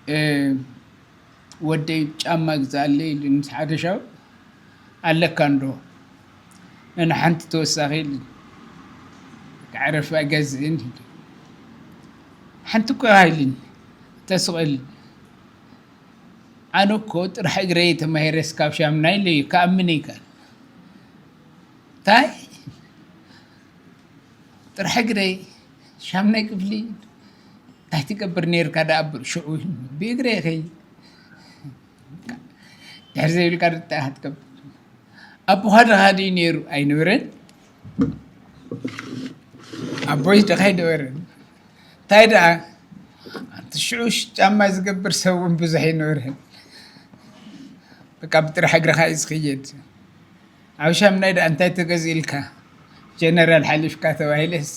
እ፣ ወደይ ጫማ ግዛኣለይ ኢሉ ምስ ሓደ ሻው ኣለካ እንዶ ነን ሓንቲ ተወሳኺ ኢሉ። ከዕረፍ ኣይገዝእን ኢሉ። ሓንቲ እኮ ኢኻ ኢሉኒ። ተስቕ ኢሉ። ኣነ እኮ ጥራሕ እግረይ ተማሂረስ ካብ ሻምናይ ኢለ እዩ ክኣምን ይከኣል። እንታይ? ጥራሕ እግረይ ሻምናይ ክፍሊ እንታይ ትገብር ነይርካ ደኣ? ብ-፣ ሽዑ ብእግረይ ይኸይድ። ድሕር ዘይብልካ እንታይ ኢኻ ትገብር? ኣቦኻ ድኻ ድዩ ነይሩ? ኣይነበረን። ኣቦይ ድኻ ኣይነበረን። እንታይ ደኣ፣ ኣንቲ ሽዑ ጫማ ዝገብር ሰብ እውን ብዙሕ ኣይነበረን። በቃ ብጥራሕ እግርኻ እዩ ዝኽየድ። ኣብ ሻምናይ ደኣ እንታይ ተገዚእልካ? ጀነራል ሓሊፍካ ተባሂለስ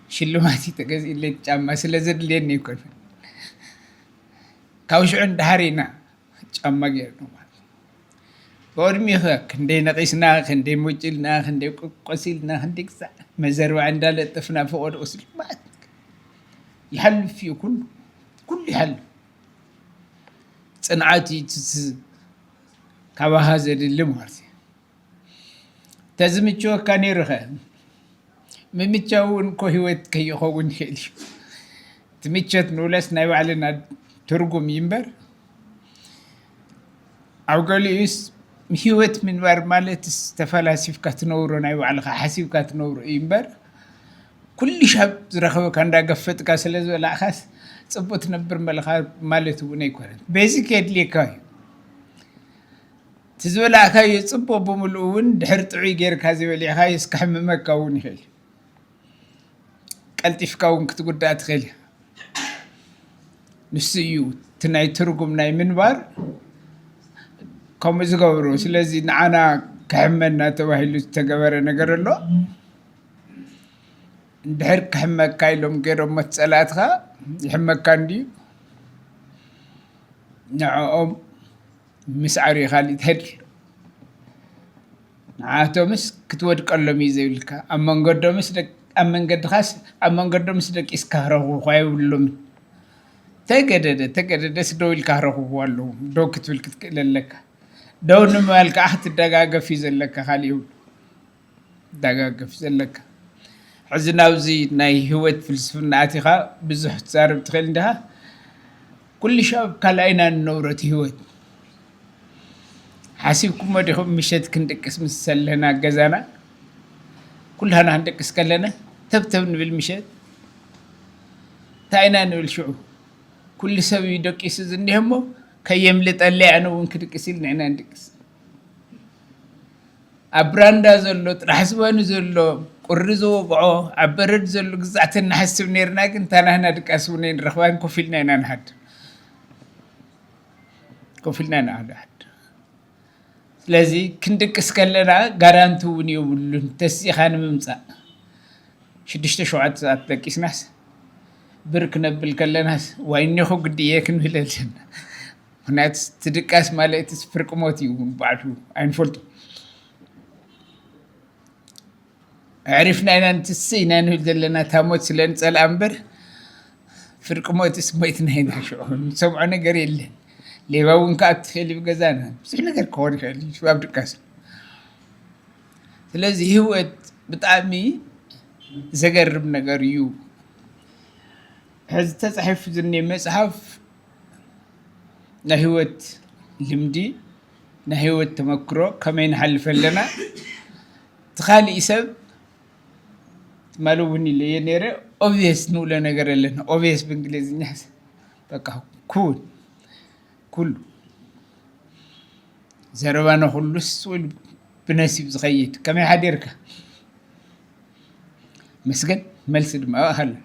ሽልማት እዩ ተገዚእለይ ጫማ ስለ ዘድልየኒ ኣይኮነን። ካብ ሽዑ ንደሓር ኢና ጫማ ገይርና ማለት እዩ። ብቕድሚኸ ክንደይ ነቒስና፣ ክንደይ ሞጭልና፣ ክንደይ ቆ-፣ ቆሲልና፣ ክንደይ ክሳዕ መዘርባዕ እንዳለጠፍና ፈቐዶ ቁስሊ ማለት ይሓልፍ እዩ። ኩሉ፣ ኩሉ ይሓልፍ። ጽንዓት እዩ እቲ ዝ-፣ ካባኻ ዘድሊ ማለት እዩ። ተዝምችወካ ነይሩኸ? ምምቻው እውን እኮ ህይወት ከይኸውን ይኽእል እዩ። እቲ ምቾት ንብለስ ናይ ባዕልና ትርጉም እዩ እምበር፣ ኣብ ገሊኡስ ህይወት ምንባር ማለትስ ተፈላሲፍካ ትነብሮ፣ ናይ ባዕልኻ ሓሲብካ ትነብሮ እዩ እምበር፣ ኩሉ ሻብ ዝረኸበካ እንዳገፈጥካ ስለ ዝበላዕካስ ጽቡቅ ትነብር መለኻ ማለት እውን ኣይኮነን። ቤዚክ የድልየካ እዩ። እቲ ዝበላዕካዮ ጽቡቅ ብምልኡ እውን ድሕር ጥዑይ ጌርካ ዘይበሊዕካዮስ ከሕምመካ እውን ይኽእል እዩ። ቀልጢፍካ እውን ክትጉዳእ ትኽእል ኢኻ። ንሱ እዩ እቲ ናይ ትርጉም ናይ ምንባር ከምኡ ዝገብሮ። ስለዚ ንዓና ከሕመና ተባሂሉ ዝተገበረ ነገር ኣሎ። እንድሕር ክሕመካ ኢሎም ገይሮሞ እቲ ጸላእትኻ ይሕመካ እንድዩ። ንዕኦም ምስዓር እዩ ካልእ ተድል። ንዓቶምስ ክትወድቀሎም እዩ ዘይብልካ። ኣብ መንገዶምስ ደቅ-፣ ኣብ መንገድኻስ፣ ኣብ መንገዶምስ ደቂስካ ክረኽቡኻ የብሎምን። ተገደደ፣ ተገደደስ ደው ኢልካ ክረኽብዎ ኣለዎም። ደው ክትብል ክትክእል ኣለካ። ደው ንምባል ከዓ ክትደጋገፍ እዩ ዘለካ፣ ካልእ የብሉ። ትደጋገፍ ዘለካ። ሕዚ ናብዚ ናይ ህይወት ፍልስፍና ኣቲኻ ብዙሕ ትዛረብ ትኽእል እንዲኻ። ኩሉ ሻብ ካልኣይና ንነብሮ እቲ ህይወት። ሓሲብኩሞ ዲኹም ምሸት ክንድቅስ ምስ ዘለና ገዛና፣ ኩላና ክንድቅስ ከለና ተብተብ ንብል ምሸት። እንታይ ኢና ንብል ሽዑ? ኩሉ ሰብ እዩ ደቂሱ ዝኒሀ እሞ ከየምልጠለይ ኣነ እውን ክድቅስ ኢል ንሕና ንድቅስ። ኣብ ብራንዳ ዘሎ፣ ጥራሕ ዝባኑ ዘሎ፣ ቁሪ ዝወቕዖ፣ ኣብ በረድ ዘሎ ግዛዕቲ ንሓስብ ነይርና፣ ግን እታ ናህና ድቃስ እውን ኣይንረኽባን፣ ኮፍ ኢልና ኢና ንሃድር። ኮፍ ኢልና ኢና ንሃድር። ስለዚ ክንድቅስ ከለና ጋራንቲ እውን የብሉን፣ ተሲእኻ ንምምጻእ። ሽዱሽተ ሸውዓተ ሰዓት ደቂስናስ፣ ብር ክነብል ከለናስ፣ ዋይ እኒኹ ግዲ እየ ክንብል ኣለና። ምኽንያቱ እቲ ድቃስ ማለት እቲ ፍርቂ ሞት እዩ፣ ባዕሉ ኣይንፈልጦ። ኣዕሪፍና ኢና ንትስእ ኢና ንብል ዘለና፣ እታ ሞት ስለ ንጸልኣ እምበር፣ ፍርቂ ሞትስ ሞይትና ኢና ሽዑ። ንሰምዖ ነገር የለን። ሌባ እውን ክኣቱ ይኽእል እዩ ገዛና። ብዙሕ ነገር ክኸውን ይኽእል እዩ ኣብ ድቃስ። ስለዚ ህይወት ብጣዕሚ ዘገርም ነገር እዩ። ሕዚ ተጻሒፉ ዝኒአ መጽሓፍ ናይ ህይወት ልምዲ፣ ናይ ህይወት ተመክሮ ከመይ ንሓልፍ ኣለና፣ እቲ ካሊእ ሰብ ትማሊ እውን ኢለዮ ነይረ፣ ኦብቪየስ ንብሎ ነገር ኣለና። ኦብቪየስ ብእንግሊዝኛ በቃ ኩል፣ ኩሉ ዘረባና ኩሉ ስቕ ኢሉ ብነሲብ ዝኸይድ። ከመይ ሓዲርካ? መስገን። መልሲ ድማ ኣለና።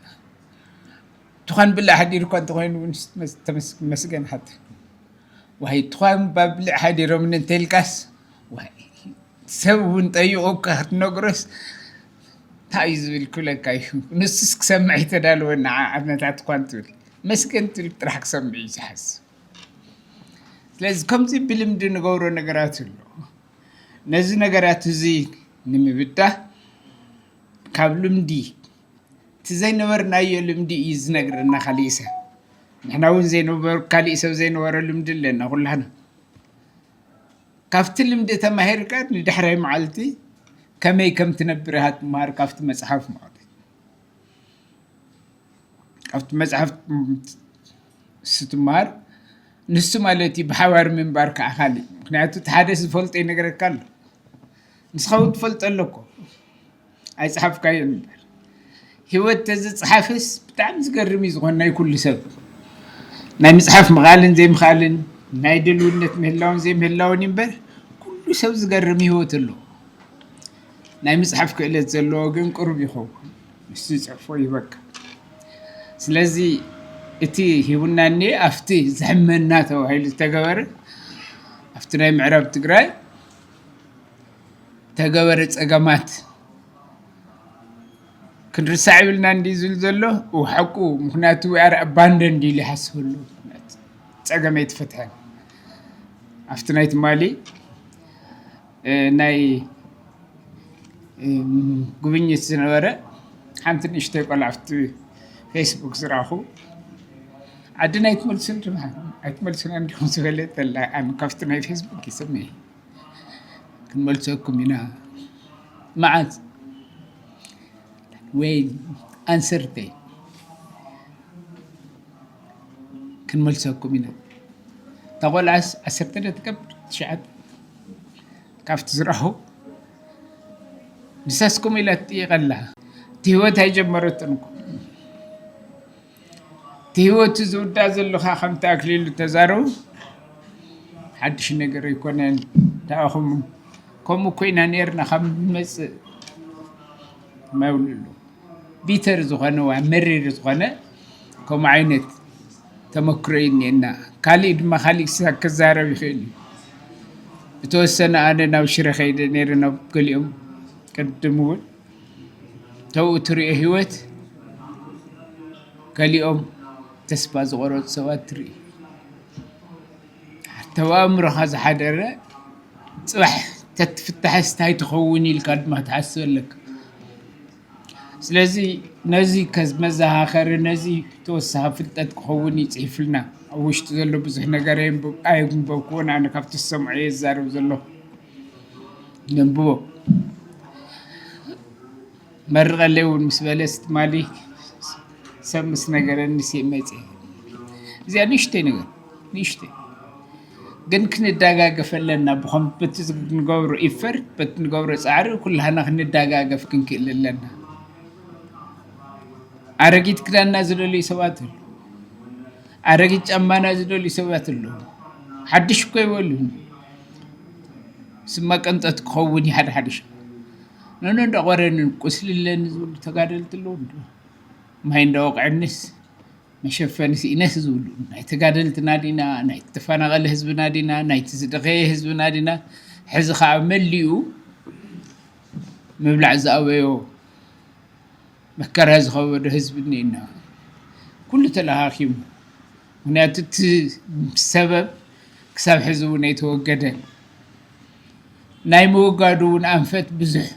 ትኳን ብልዕ ሓዲሩ እኳ እንተኾይኑ እውን መስ-፣ ተመስ-፣ መስገን ሓታ። ዋይ፣ ትኳን ባብልዕ ሓዲሮም እንተልካስ፣ ዋይ፣ ሰብ እውን ጠይቑ እኳ ክትነግሮስ፣ እንታይ እዩ ዝብል ክብለካ እዩ። ንሱስ ክሰምዕ ይተዳለወ፣ ንዓ ዓድነታት እኳ እንትብል። መስገን ትብል ጥራሕ ክሰምዕ እዩ ዝሓስብ። ስለዚ ከምዚ ብልምዲ ንገብሮ ነገራት ኣሎ። ነዚ ነገራት እዚ ንምብዳህ ካብ ልምዲ፣ እቲ ዘይነበርናዮ ልምዲ እዩ ዝነግረና ካሊእ ሰብ። ንሕና እውን ዘይነበሩ፣ ካሊእ ሰብ ዘይነበሮ ልምዲ ኣለና ኩላህና። ካብቲ ልምዲ ተማሂርካ ንዳሕራይ መዓልቲ ከመይ ከም ትነብር ኢኻ ትመሃር ካብቲ መጽሓፍ ማለት እዩ። ካብቲ መጽሓፍ ስትምሃር ንሱ ማለት እዩ ብሓባር ምንባር ከዓ ካልእ። ምክንያቱ እቲ ሓደ ዝፈልጦ ይነግረካ ኣሎ። ንስኻ እውን ትፈልጦ ኣሎ እኮ። ኣይጸሓፍካዮን እምበር። ህይወት ተዝጸሓፍስ ብጣዕሚ ዝገርም እዩ ዝኾን ናይ ኩሉ ሰብ። ናይ ምጽሓፍ ምኽኣልን ዘይምኽኣልን፣ ናይ ድልውነት ምህላውን ዘይምህላውን እዩ እምበር፣ ኩሉ ሰብ ዝገርም ህይወት ኣለዎ። ናይ ምጽሓፍ ክእለት ዘለዎ ግን ቅሩብ ይኸውን። ንሱ ዝጽሕፎ ይበካ። ስለዚ እቲ ሂቡና እኒኤ ኣብቲ ዝሕመና ተባሂሉ ዝተገበረ፣ ኣብቲ ናይ ምዕራብ ትግራይ ተገበረ ጸገማት ክንርሳዕ ይብልና እንዲ ዝብል ዘሎ፣ እው ሓቁ፣ ምክንያቱ we are abandoned ኢሉ ይሓስበሉ። ምክንያቱ ጸገም ኣይተፈትሐን። ኣብቲ ናይ ትማሊ፣ እ፣ ናይ፣ እ፣ ጉብኝት ዝነበረ ሓንቲ ንእሽተይ ቆልዓ ኣብቲ ፌስቡክ ዝረኣኹ፣ "ዓድና ኣይትመልሱን ዲኹም፣ ኣይትመልሱን እንዲኹም?" ዝበለት ኣላ። ኣነ ካብቲ ናይ ፌስቡክ ይሰምየ። "ክንመልሰኩም ኢና። መዓዝ? ወይ ኣንሰርተይ? ክንመልሰኩም ኢና። እታ ቆልዓስ ዓሰርተ ዶ ትገብር? ትሽዓተ?" ካብቲ ዝረኣኹ፣ "ንሳስኩም?" ኢላ ትጥይቕ ኣላ። እቲ ህይወት ኣይጀመረትን እኮ። እቲ ህይወቱ ዝውዳእ ዘሎ ኸኣ ከምቲ ኣክሊሉ ተዛረቡ፣ ሓድሽ ነገር ኣይኮነን። ደኣኹም ከምኡ ኮይና ነይርና ካብ ንመጽእ ማይብሉ ኣለዉ። ቢተር ዝኾነ ወይ መሪር ዝኾነ ከምኡ ዓይነት ተመክሮ እዩ እኒኤና። ካሊእ ድማ ካሊእ ክሳ-፣ ክዛረብ ይኽእል እዩ። ብተወሰነ ኣነ ናብ ሽረ ከይደ ነይረ፣ ናብ ገሊኦም ቅድም እውን ተብኡ ትሪኦ ህይወት፣ ገሊኦም ተስፋ ዝቆረፁ ሰባት ትርኢ። ተብ ኣእምሮኻ ዝሓደረ ፅባሕ ተትፍታሕስ እንታይ ትኸውን ኢልካ ድማ ትሓስብ ኣለካ። ስለዚ ነዚ ከዝ-፣ መዘኻኸሪ፣ ነዚ ተወሳኺ ፍልጠት ክኸውን እዩ ፅሒፍልና። ኣብ ውሽጢ ዘሎ ብዙሕ ነገር ኣየንብብ-፣ ኣየንበብኩዎን፣ ኣነ ካብቲ ዝሰምዖ እየ ዝዛረብ ዘለኹ። ነንብቦ። መርቐለይ እውን ምስ በለስ ትማሊ ሰብ ምስ ነገረኒ ሲ መፅእ። እዚኣ ንእሽተይ ነገር፣ ንእሽተይ። ግን ክንደጋገፍ ኣለና። ብኸም-፣ በቲ ንገብሮ ኢፈርት፣ በቲ ንገብሮ ፃዕሪ ኩላህና ክንደጋገፍ ክንክእል ኣለና። ኣረጊት ክዳንና ዝደልዩ ሰባት ኣለዉ። ኣረጊት ጫማና ዝደልዩ ሰባት ኣለዉ። ሓድሽ እኮ ይበሉን። ስማ ቅንጠት ክኸውን እዩ ሓደ ሓደ ሻዕ። ነነ እንዳቖረንን ቁስሊ ኣለኒ ዝብሉ ተጋደልቲ ኣለዉ እንዶ። ማይ እንዳወቕዐኒስ መሸፈኒ ስኢነስ ዝብሉ። ናይ ተጋደልትና ዲና፣ ናይ ተፈናቐለ ህዝብና ዲና፣ ናይቲ ዝደኸየ ህዝብና ዲና። ሕዚ ኸዓ መሊኡ ምብላዕ ዝኣበዮ መከራ ዝኸበዶ ህዝቢ እኒኤና። ኩሉ ተለኻኺሙ። ምክንያቱ እቲ ሰበብ ክሳብ ሕዚ እውን ኣይተወገደን። ናይ ምውጋዱ እውን ኣንፈት ብዙሕ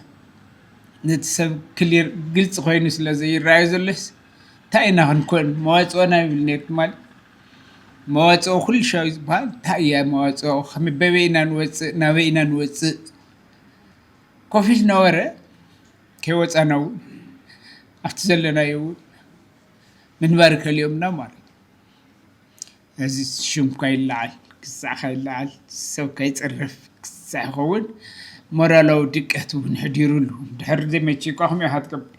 ነቲ ሰብ ክሊር ግልፂ ኮይኑ ስለ ዘይረኣዩ ዘሎስ እንታይ ኢና ክንኮን? መዋፅኦና ይብል ነይሩ ትማሊ። መዋፅኦ ኩሉ ሻው ዝበሃል እንታይ እያ መዋፅኦ? ከመይ፣ በበይ ኢና ንወፅእ? ናበይ ኢና ንወፅእ? ኮፍ ኢልና ወረ ከይወፃና እውን ኣብቲ ዘለናዮ እውን ምንባር ከልዮምና ማለት እዩ። እዚ ሽምካ ይለዓል፣ ክሳዕካ ይለዓል፣ ሰብካ ይፅርፍ፣ ክሳዕ ይኸውን ሞራላዊ ድቀት እውን ሕዲሩሉ። ድሕሪ ዘይመቺካ ከመይ ኢኻ ትገብር?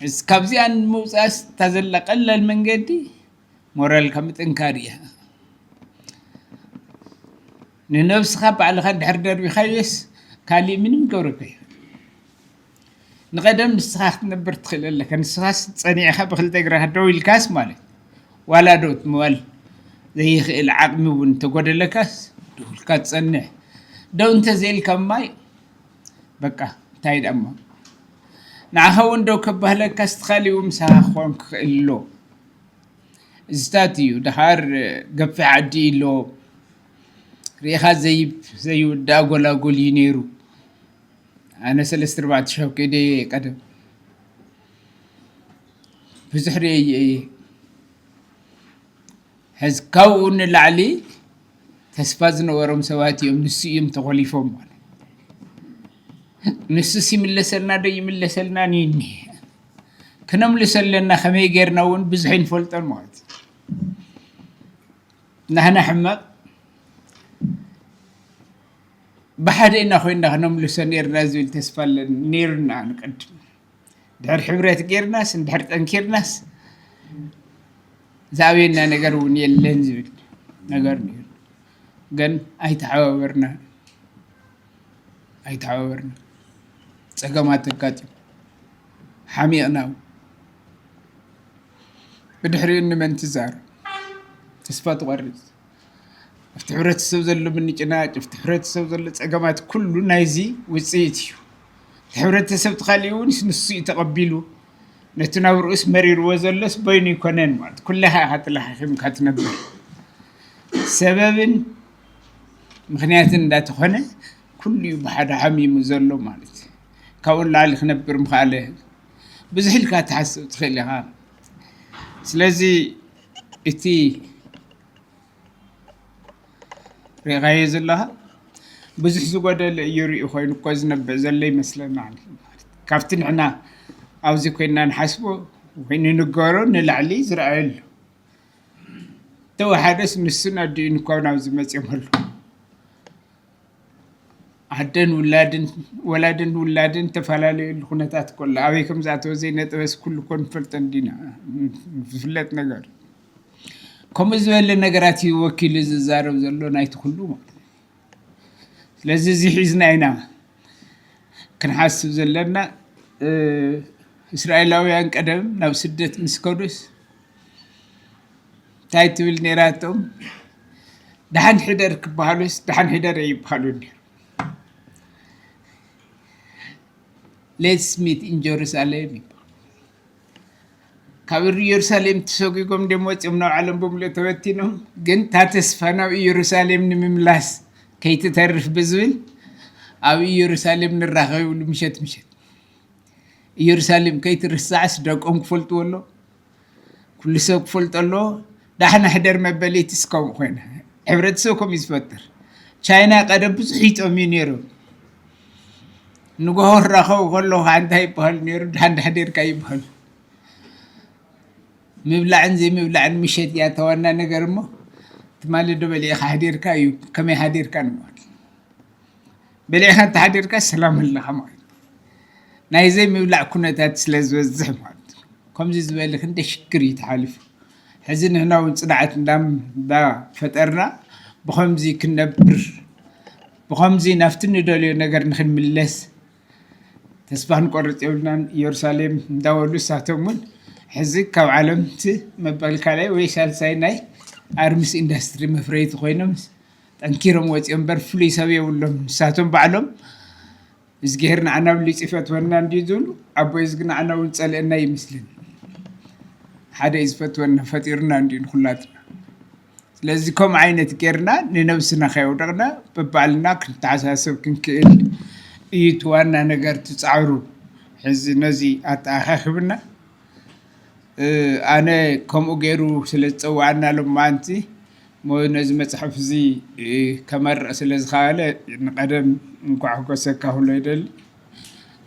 እዚ ካብዚኣ ንምውፃእስ እታ ዘላ ቀላል መንገዲ ሞራልካ ምጥንካር እያ። ንነብስኻ ባዕልኻ እንድሕር ደርቢኻዮስ ካሊእ ምንም ገብረካ እዩ። ንቐደም ንስኻ ክትነብር ትኽእል ኣለካ። ንስኻስ ጸኒዕኻ ብኽልተ እግርኻ ደው ኢልካስ ማለት ዋላ ዶ ትምዋል ዘይኽእል ዓቕሚ እውን እንተጎደለካስ ደው ኢልካ ትጸንሕ። ደው እንተዘይልካ ማይ በቃ እንታይ ደሞ ንዓኻ እውን ደው ከባህለካስ ትኻሊኡ ምሳኻ ክኾን ክኽእል ኣሎ። እዚታት እዩ ደሓር ገፊሕ ዓዲ ኣሎ። ሪኢኻ ዘይብ ዘይውዳእ ጎላጎል እዩ ነይሩ። ኣነ ሰለስተ ኣርባዕተ ሸው ከይደ ቀደም ብዙሕ ርእየ እየ። ሕዚ ካብኡ ንላዕሊ ተስፋ ዝነበሮም ሰባት እዮም ንሱ እዮም ተኾሊፎም ማለት ንሱስ ይምለሰልና ዶ ይምለሰልና እኒሀ ክነምልሶ ኣለና። ከመይ ጌርና እውን ብዙሕ ይንፈልጦን ማለት እዩ። ናህና ሕማቕ ብሓደ ኢና ኮይንና ክነምልሶ ነርና ዝብል ተስፋ ኣለና ነይሩና ንቀድም ድሕር ሕብረት ጌርናስ እንድሕር ጠንኪርናስ ዝኣብየና ነገር እውን የለን ዝብል ነገር ነይሩ። ግን ኣይተሓባበርና ኣይተሓባበርና። ጸገማት ተጋጢሙ ሓሚቕና። ብድሕሪኡ ንመን ትዛረብ? ተስፋ ትቆርጽ። ኣብቲ ሕብረተሰብ ዘሎ ምንጭናጭ ኣብቲ ሕብረተሰብ ዘሎ ጸገማት ኩሉ ናይዚ ውፅኢት እዩ። እቲ ሕብረተሰብ ትኻሊኡ እውን ንሱ እዩ ተቐቢሉ ነቲ ናብርኡስ መሪርዎ ዘሎስ በይኑ ይኮነን ማለት ኩለኻ ኢኻ ተለኻኺምካ ትነብር። ሰበብን ምክንያትን እንዳተኾነ ኩሉ እዩ ብሓደ ሓሚሙ ዘሎ ማለት ካብኡ ንላዕሊ ክነብር ምኽኣለ ብዙሕ ኢልካ ትሓስብ ትኽእል ኢኻ። ስለዚ እቲ ሪኢኻዮ ዘለኻ ብዙሕ ዝጎደለ እዩ ሪኡ ኮይኑ እኮ ዝነብዕ ዘሎ ይመስለና። ካብቲ ንሕና ኣብዚ ኮይና ንሓስቦ ወይ ንንገሮ ንላዕሊ ዝረኣየሉ ተወሓደስ ንሱን ኣዲኡን እኮ ናብዚ መፅኦም ኣሎ። ኣደን ውላድን ወላድን ውላድን ተፈላለየሉ ኩነታት እኮ ኣሎ። ኣበይ ከም ዝኣተወ ዘይነጠበስ ኩሉ እኮ ንፈልጦ እንዲና ዝፍለጥ ነገር። ከምኡ ዝበለ ነገራት እዩ ወኪሉ ዝዛረብ ዘሎ ናይቲ ኩሉ ማለት እዩ። ስለዚ እዚ ሒዝና ኢና ክንሓስብ ዘለና። እስራኤላውያን ቀደም ናብ ስደት ምስ ከዱስ እንታይ ትብል ነይራቶም? ደሓን ሕደር ክበሃሉስ ደሓን ሕደር ኣይበሃሉን ነይሩ። Let's meet in Jerusalem ይበሃል። ካብ ኢየሩሳሌም ተሰጒጎም ደሞ ወፂኦም ናብ ዓለም ብምሉእ ተበቲኖም፣ ግን እታ ተስፋ ናብ ኢየሩሳሌም ንምምላስ ከይትተርፍ ብዝብል ኣብ ኢየሩሳሌም ንራኸብ ይብሉ ምሸት ምሸት። ኢየሩሳሌም ከይትርሳዕስ ደቆም ክፈልጥዎ ኣሎ፣ ኩሉ ሰብ ክፈልጦ ኣሎ። ዳሕና ሕደር መበሊትስ ከምኡ ኮይነ ሕብረተሰብ ከምኡ እዩ ዝፈጥር። ቻይና ቀደም ብዙሕ ይጠምዩ ነይሮም። ንጎሆ ክራኸቡ ከለዉ ከዓ እንታይ ይበሃሉ ነይሩ? ዳሕና ሕደርካ ይበሃሉ። ምብላዕን ዘይምብላዕን ምሸት እያ እታ ዋና ነገር እሞ ትማሊ ዶ በሊዕኻ ሓዲርካ እዩ ከመይ ሓዲርካ ንበሃል። በሊዕኻ እንተሓዲርካ ሰላም ኣለኻ ማለት እዩ። ናይ ዘይምብላዕ ኩነታት ስለ ዝበዝሕ ማለት እዩ። ከምዚ ዝበለ ክንደ ሽግር እዩ ተሓሊፉ። ሕዚ ንሕና እውን ፅንዓት እንዳፈጠርና ብኸምዚ ክንነብር ብኸምዚ ናብቲ ንደልዮ ነገር ንክንምለስ ተስፋ ክንቆርፅ የብልናን። ኢየሩሳሌም እንዳበሉ እሳቶም እውን ሕዚ ካብ ዓለም እቲ መበል ካልኣይ ወይ ሳልሳይ ናይ ኣርምስ ኢንዳስትሪ መፍረይቲ ኮይኖም ጠንኪሮም ወፂኦም እምበር ፍሉይ ሰብ የብሎም። ንሳቶም ባዕሎም እዝግሄር ንዓና ብሊፅ ይፈትወና እንድዩ ዝብሉ ኣቦይ እዝጊ ንዓና እውን ፀልእና ይመስልን ሓደ እዩ ዝፈትወና ፈጢሩና እንድዩ ንኩላትና። ስለዚ ከምኡ ዓይነት ጌርና ንነብስና ከየውደቕና በባዕልና ክንተሓሳሰብ ክንክእል እዩ እቲ ዋና ነገር ትፃዕሩ። ሕዚ ነዚ ኣተኣኻኽብና ኣነ ከምኡ ገይሩ ስለ ዝፀዋዕና ሎማዓንቲ ሞ ነዚ መፅሓፍ እዚ ከመርቕ ስለ ዝኸኣለ ንቐደም እንኳዕ ሕጎሰካ ክብሎ ይደሊ።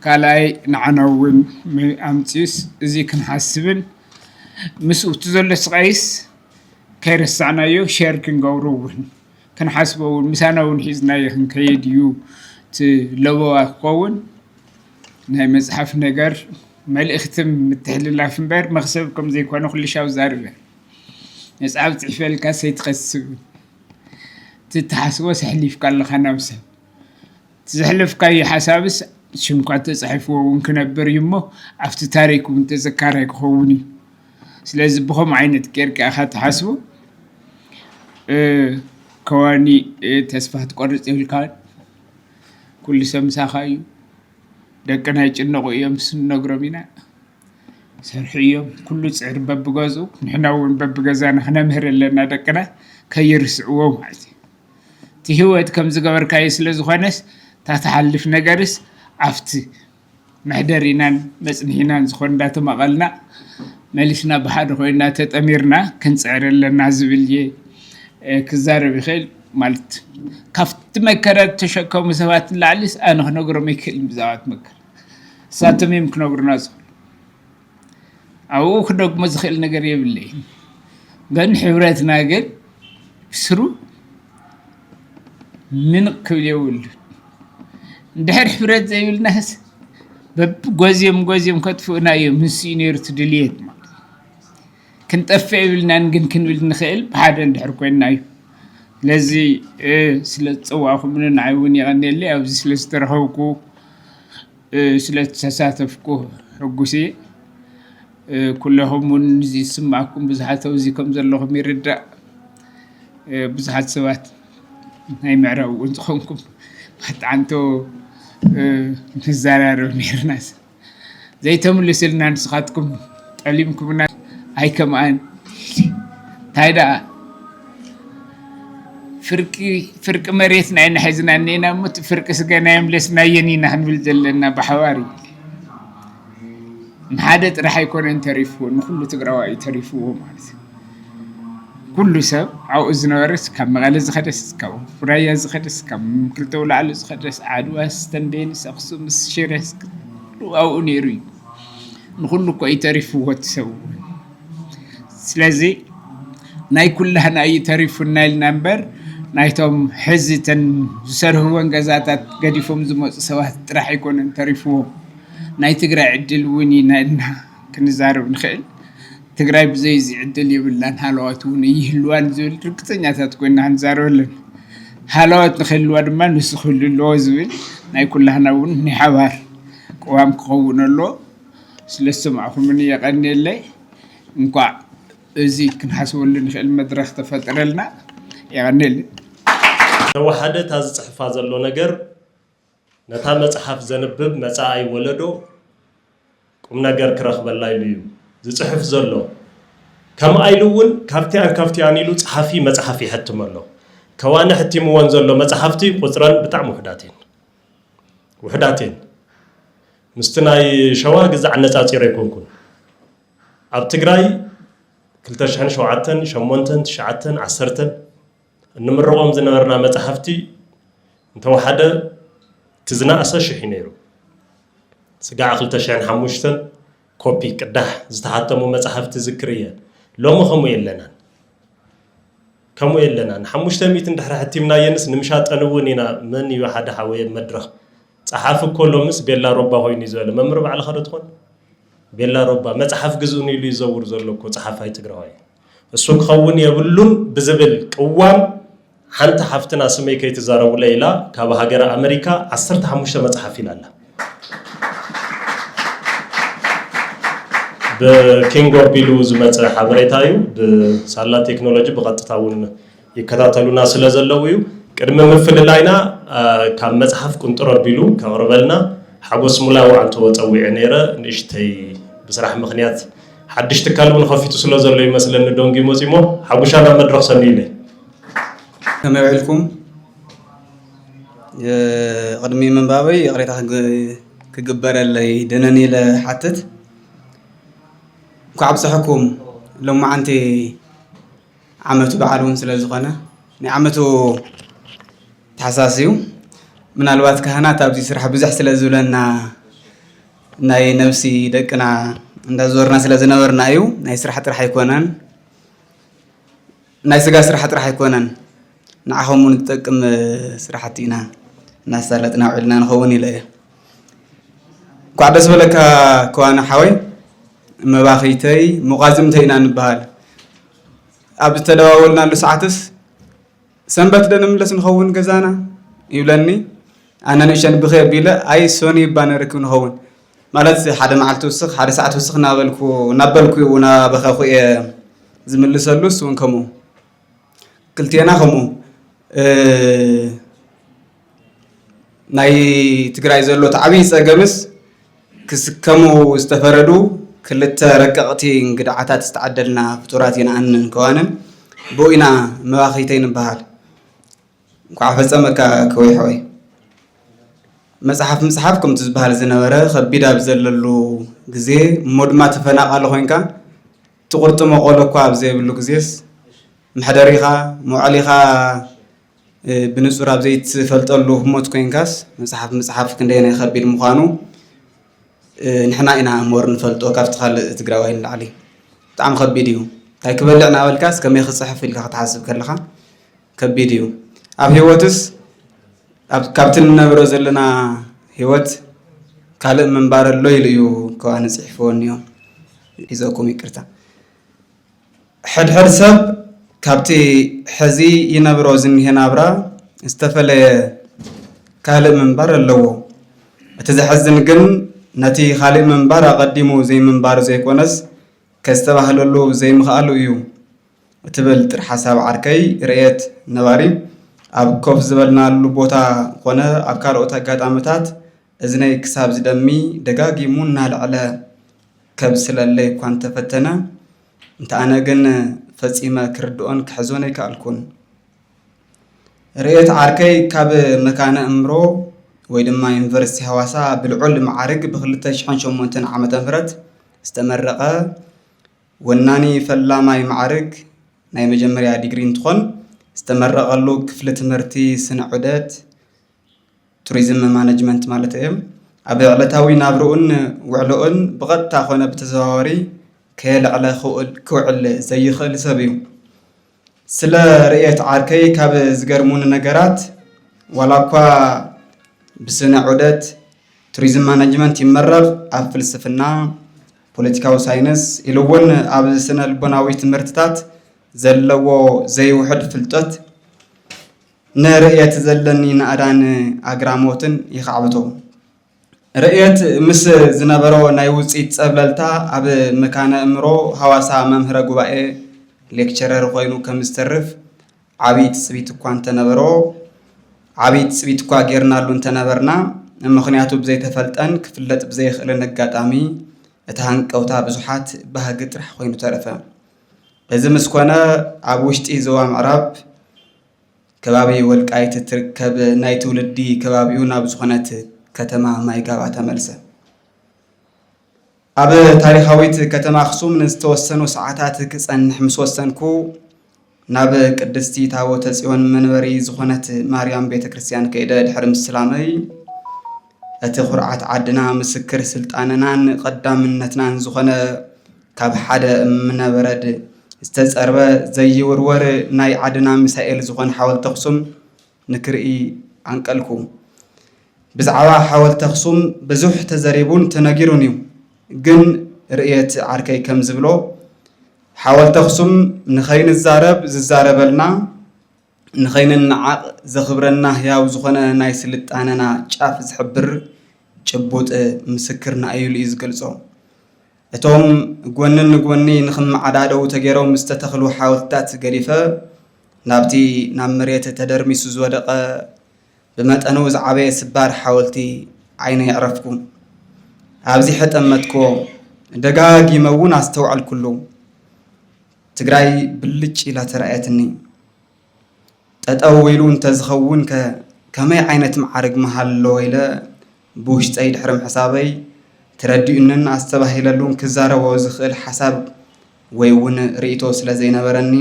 ካልኣይ ንዓና እውን ኣምፅዩስ እዚ ክንሓስብን ምስኡ እቲ ዘሎ ስቓይስ ከይረሳዕናዮ ሸር ክንገብሮ እውን ክንሓስቦ እውን ምሳና እውን ሒዝናዮ ክንከይድ እዩ። እቲ ለበዋ ክኸውን ናይ መፅሓፍ ነገር መልእኽቲ ምትሕልላፍ እምበር መኽሰብ ከም ዘይኮነ ኩሉ ሻው ዛርብ እየ። መፅሓፍ ፅሒፈልካ ሰይትኸስብ ትትሓስቦ ሰሕሊፍካ ኣለኻ ናብ ሰብ ትዘሕለፍካዮ ሓሳብስ ሽምኳ ተጻሒፍዎ እውን ክነብር እዩ እሞ ኣብቲ ታሪክ እውን ተዘካራይ ክኸውን እዩ። ስለዚ ብኸምኡ ዓይነት ጌርካ ኢኻ ትሓስቦ። ከዋኒ ተስፋ ክትቆርጽ የብልካን። ኩሉ ሰብ ምሳኻ እዩ። ደቅና ይጭነቑ እዮም፣ ንሱ ንነግሮም ኢና። ሰርሑ እዮም። ኩሉ ጽዕር በብገዝኡ፣ ንሕና እውን በብገዛና ክነምህር ኣለና ደቅና ከይርስዕዎ ማለት እዩ። እቲ ህይወት ከም ዝገበርካዮ ስለ ዝኾነስ እታ ትሓልፍ ነገርስ ኣብቲ መሕደሪናን መጽንሒናን ዝኾን እንዳተማቐልና መሊስና ብሓደ ኮይና ተጠሚርና ክንጽዕር ኣለና ዝብል እየ ክዛረብ ይኽእል። ማለት ካብቲ መከራ ዝተሸከሙ ሰባት ንላዕሊስ ኣነ ክነግሮም ኣይክእልን ብዛዕባ እቲ መከራ። እሳቶም እዮም ክነግሩና ዝኽእሉ። ኣብኡ ክደግሞ ዝኽእል ነገር የብለይን። ግን ሕብረትና ግን ብስሩ ምንቕ ክብል የብሉን። እንድሕር ሕብረት ዘይብልናስ በብጎዝዮም ጎዝዮም ከጥፍኡና እዮም። ንሱ እዩ ነይሩ እቲ ድልየት ማለት። ክንጠፍእ የብልናን ግን ክንብል ንኽእል ብሓደ እንድሕር ኮይንና እዩ። ስለዚ ስለ ዝፀዋእኹምኒ ንዓይ እውን የቐንየለይ። ኣብዚ ስለ ዝተረኸብኩ ስለ ዝተሳተፍኩ ሕጉስ እየ። ኩለኹም እውን እዚ ዝስማዕኩም ብዙሓት ኣብዚ ከም ዘለኹም ይርዳእ። ብዙሓት ሰባት ናይ ምዕራብ እውን ዝኾንኩም ኣጣዓንቶ ንዘራረብ ነይርናስ ዘይተምልስልና ንስኻትኩም ጠሊምኩምና ኣይከምኣን እንታይ ደኣ ፍርቂ መሬትና ኢና ሒዝና እኒኤና እሞ እቲ ፍርቂ ስገና የምለስናየን ኢና ክንብል ዘለና ብሓባር እዩ። ንሓደ ጥራሕ ኣይኮነን ተሪፍዎ ንኩሉ ትግራዋይ እዩ ተሪፍዎ ማለት እዩ። ኩሉ ሰብ ኣብኡ ዝነበረስ ካብ መቐለ ዝኸደስ ካብ ራያ ዝኸደስ ካብ ክልተ ውላዕሎ ዝኸደስ ዓድዋስ ተንቤንስ ኣክሱምስ ሽረስ ኩሉ ኣብኡ ነይሩ እዩ። ንኩሉ እኮ እዩ ተሪፍዎ እቲ ሰብ እውን። ስለዚ ናይ ኩላህና እዩ ተሪፉና ኢልና እምበር ናይቶም ሕዚ ተን ዝሰርህወን ገዛታት ገዲፎም ዝመፁ ሰባት ጥራሕ ኣይኮነን ተሪፍዎም። ናይ ትግራይ ዕድል እውን ኢና ኢልና ክንዛረብ ንኽእል። ትግራይ ብዘይ እዚ ዕድል የብላን፣ ሃለዋት እውን ኣይህልዋን ዝብል ርግፀኛታት ኮይና ክንዛረበለን። ሃለዋት ንክህልዋ ድማ ንሱ ክህሉ ኣለዎ ዝብል ናይ ኩላህና እውን ናይ ሓባር ቅዋም ክኸውን ኣለዎ። ስለ ዝሰማዕኹምኒ የቐንየለይ። እንኳዕ እዚ ክንሓስበሉ ንኽእል መድረኽ ተፈጠረልና። የቐንየለይ። ተወሓደ እታ ዝፅሕፋ ዘሎ ነገር ነታ መፅሓፍ ዘንብብ መፃኣይ ወለዶ ቁም ነገር ክረኽበላ ኢሉ እዩ ዝፅሕፍ ዘሎ። ከምኣ ኢሉ እውን ካብቲኣን ካብቲኣን ኢሉ ፀሓፊ መፅሓፍ ይሕትም ኣሎ። ከዋኒ ሕቲምወን ዘሎ መፅሓፍቲ ቁፅረን ብጣዕሚ ውሕዳት እየን። ውሕዳት እየን። ምስቲ ናይ ሸዋ ግዛዕ ኣነፃፂረ ኣይኮንኩን። ኣብ ትግራይ ክልተ ሽሕን ሸውዓተን፣ ሸሞንተን፣ ትሽዓተን፣ ዓሰርተን እንምረቖም ዝነበርና መፃሕፍቲ እንተወሓደ እቲ ዝነኣሰ ሽሕ እዩ ነይሩ። ስጋዕ ክልተ ሽሕን ሓሙሽተን ኮፒ ቅዳሕ ዝተሓተሙ መፃሕፍቲ ዝክር እየ። ሎሚ ከምኡ የለናን። ከምኡ የለናን። ሓሙሽተ ሚእቲ እንድሕር ሕቲምናየንስ ንምሻጠን እውን ኢና። መን እዩ ሓደ ሓወይ ኣብ መድረኽ? ፀሓፊ እኮ ሎምስ ቤላ ሮባ ኮይኑ እዩ ዝበለ። መምህር ባዕልኻ ዶ ትኾን? ቤላ ሮባ መፅሓፍ ግዝኡኒ ኢሉ ይዘውር ዘሎ እኮ ፀሓፋይ ትግራዋይ። እሱ ክኸውን የብሉን ብዝብል ቅዋም ሓንቲ ሓፍትና ስመይ ከይትዛረቡለይ ኢላ ካብ ሃገረ ኣመሪካ ዓሰርተ ሓሙሽተ መፅሓፍ ኢላ ኣላ። ብኪንግ ኦቢሉ ዝመፀ ሓበሬታ እዩ። ብሳላ ቴክኖሎጂ ብቐጥታ እውን ይከታተሉና ስለ ዘለዉ እዩ። ቅድሚ ምፍልላይና ካብ መፅሓፍ ቁንጥር ኣቢሉ ከቕርበልና ሓጎስ ሙላው ኣንተዎ ፀዊዐ ነይረ። ንእሽተይ ብስራሕ ምኽንያት ሓድሽ ትካል እውን ኸፊቱ ስለ ዘሎ ይመስለኒ ደንጉዩ መፂሞ ሓጉሻ ናብ መድረኽ ሰንዩለይ። ከመይ ውዒልኩም? ቅድሚ ምንባበይ ይቕሬታ ክግበረለይ ደነን ኢለ ሓትት። እንኳዕ ኣብፀሐኩም። ሎማዓንቲ ዓመቱ በዓል እውን ስለ ዝኾነ ናይ ዓመቱ ተሓሳስ እዩ። ምናልባት ካህናት ኣብዚ ስራሕ ብዙሕ ስለ ዝብለና ናይ ነብሲ ደቅና እንዳዞርና ስለ ዝነበርና እዩ። ናይ ስራሕ ጥራሕ ኣይኮነን፣ ናይ ስጋ ስራሕ ጥራሕ ኣይኮነን፣ ንዓኹም እውን ዝጠቅም ስራሕቲ ኢና እናሳለጥና ውዒልና ንኸውን ኢለ እየ። እንኳዕ ደስ በለካ ክዋነ ሓወይ፣ መባኺተይ ሙቓዝምተይ ኢና ንበሃል። ኣብ ዝተደዋወልናሉ ሰዓትስ ሰንበት ዶ ንምለስ ንኸውን ገዛና ይብለኒ። ኣነ ንእሸን ብኸ ቢለ ኣይ ሶኒ እባ ነርክብ ንኸውን ማለት ሓደ መዓልቲ ውስኽ ሓደ ሰዓት ውስኽ እናበልኩ እናበልኩ እናበኸኹ እየ ዝምልሰሉ። እሱ እውን ከምኡ ክልቴና ከምኡ። ናይ ትግራይ ዘሎ እቲ ዓብዪ ፀገምስ ክስከሙ ዝተፈረዱ ክልተ ረቀቕቲ እንግድዓታት ዝተዓደልና ፍጡራት ኢና ኣንን ከዋንን ብኡ ኢና መባኺተይ ንበሃል። እንኳዕ ፈፀመካ ከወይ ሓወይ። መፅሓፍ ምፅሓፍ ከምቲ ዝበሃል ዝነበረ ከቢድ ኣብ ዘለሉ ግዜ እሞ ድማ ተፈናቓሊ ኮይንካ ትቑርጥሞ ቆሎ እኳ ኣብ ዘይብሉ ግዜስ መሕደሪኻ መውዓሊኻ ብንጹር ኣብ ዘይትፈልጠሉ ህሞት ኮይንካስ መጽሓፍ ምጽሓፍ ክንደየናይ ከቢድ ምዃኑ ንሕና ኢና እምበር ንፈልጦ ካብቲ ካልእ ትግራዋይ ንላዕሊ። ብጣዕሚ ከቢድ እዩ። እንታይ ክበልዕ እናበልካስ ከመይ ክጽሕፍ ኢልካ ክትሓስብ ከለኻ ከቢድ እዩ። ኣብ ህይወትስ ካብቲ ንነብሮ ዘለና ህይወት ካልእ ምንባር ኣሎ ኢሉ እዩ ከዋኒ ጽሒፍዎ እኒኦ። ሒዘኩም ይቅርታ። ሕድሕድ ሰብ ካብቲ ሕዚ ይነብሮ ዝኒሀ ናብራ ዝተፈለየ ካልእ ምንባር ኣለዎ። እቲ ዘሕዝን ግን ነቲ ካልእ ምንባር ኣቐዲሙ ዘይምንባሩ ዘይኮነስ ከስተባህለሉ ዘይምኽኣሉ እዩ። እትብል ጥር ሓሳብ ዓርከይ ርእየት ነባሪ ኣብ ኮፍ ዝበልናሉ ቦታ ኮነ ኣብ ካልኦት ኣጋጣምታት እዝነይ ክሳብ ዝደሚ ደጋጊሙ እናልዐለ ከብስለለይ እኳ እንተፈተነ፣ እንተ ኣነ ግን ፈጺመ ክርድኦን ክሕዞን ኣይከኣልኩን። ርእየት ዓርከይ ካብ መካነ እምሮ ወይ ድማ ዩኒቨርሲቲ ሃዋሳ ብልዑል መዓርግ ብ ክልተ ሽሕን ሸሞንተን ዓመተ ምህረት ዝተመረቐ ወናኒ ፈላማይ መዓርግ ናይ መጀመርያ ዲግሪ እንትኾን ዝተመረቐሉ ክፍሊ ትምህርቲ ስነ ዑደት ቱሪዝም ማነጅመንት ማለት እዮም። ኣብ ዕለታዊ ናብርኡን ውዕሎኡን ብቐጥታ ኮነ ብተዘዋዋሪ ከየልዕለ ክውዕል ዘይኽእል ሰብ እዩ። ስለ ርእየት ዓርከይ ካብ ዝገርሙኒ ነገራት ዋላ እኳ ብስነ ዑደት ቱሪዝም ማነጅመንት ይመረቕ፣ ኣብ ፍልስፍና፣ ፖለቲካዊ ሳይንስ ኢሉ እውን ኣብ ስነ ልቦናዊ ትምህርትታት ዘለዎ ዘይውሕድ ፍልጠት ንርእየት ዘለኒ ናእዳን ኣግራሞትን የኻዕብቶ። ርእየት ምስ ዝነበሮ ናይ ውፅኢት ፀብለልታ ኣብ መካነ እምሮ ሃዋሳ መምህረ ጉባኤ ሌክቸረር ኮይኑ ከም ዝተርፍ ዓብዪ ትፅቢት እኳ እንተነበሮ ዓብዪ ትፅቢት እኳ ጌርናሉ እንተነበርና ምኽንያቱ ብዘይተፈልጠን ክፍለጥ ብዘይኽእልን ኣጋጣሚ እቲ ሃንቀውታ ብዙሓት ባህጊ ጥራሕ ኮይኑ ተረፈ። እዚ ምስ ኮነ ኣብ ውሽጢ ዞባ ምዕራብ ከባቢ ወልቃይት እትርከብ ናይ ትውልዲ ከባቢኡ ናብ ዝኾነት ከተማ ማይጋባ ተመልሰ። ኣብ ታሪኻዊት ከተማ ኣኽሱም ንዝተወሰኑ ሰዓታት ክጸንሕ ምስ ወሰንኩ ናብ ቅድስቲ ታቦተ ጽዮን መንበሪ ዝኾነት ማርያም ቤተ ክርስቲያን ከይደ ድሕሪ ምስላመይ እቲ ኩርዓት ዓድና ምስክር ስልጣንናን ቀዳምነትናን ዝኾነ ካብ ሓደ እምነበረድ ዝተጸርበ ዘይውርወር ናይ ዓድና ሚሳኤል ዝኾነ ሓወልቲ ኣኽሱም ንክርኢ ኣንቀልኩ። ብዛዕባ ሓወልቲ ኣኽሱም ብዙሕ ተዘሪቡን ተነጊሩን እዩ። ግን ርእየት ዓርከይ ከም ዝብሎ ሓወልቲ ኣኽሱም ንኸይንዛረብ ዝዛረበልና ንኸይንነዓቕ ዘኽብረና ህያው ዝኾነ ናይ ስልጣነና ጫፍ ዝሕብር ጭቡጥ ምስክርና እዩ ኢሉ እዩ ዝገልጾ። እቶም ጎኒ ንጎኒ ንኽመዓዳደው ተገይሮም ዝተተኽሉ ሓወልትታት ገዲፈ ናብቲ ናብ መሬት ተደርሚሱ ዝወደቐ ብመጠኑ ዝዓበየ ስባር ሓወልቲ ዓይነይ ኣዕረፍኩ። ኣብዚሐ ጠመትክዎ። ደጋጊመ እውን ኣስተውዐልኩሉ። ትግራይ ብልጭ ኢላ ተራእየትኒ። ጠጠው ኢሉ እንተዝኸውን ከ ከመይ ዓይነት መዓርግ ምሃለዎ ኢለ ብውሽጠይ ድሕሪ ምሕሳበይ ተረዲኡንን ኣስተባሂለሉን ክዛረቦ ዝኽእል ሓሳብ ወይ እውን ርእይቶ ስለ ዘይነበረኒ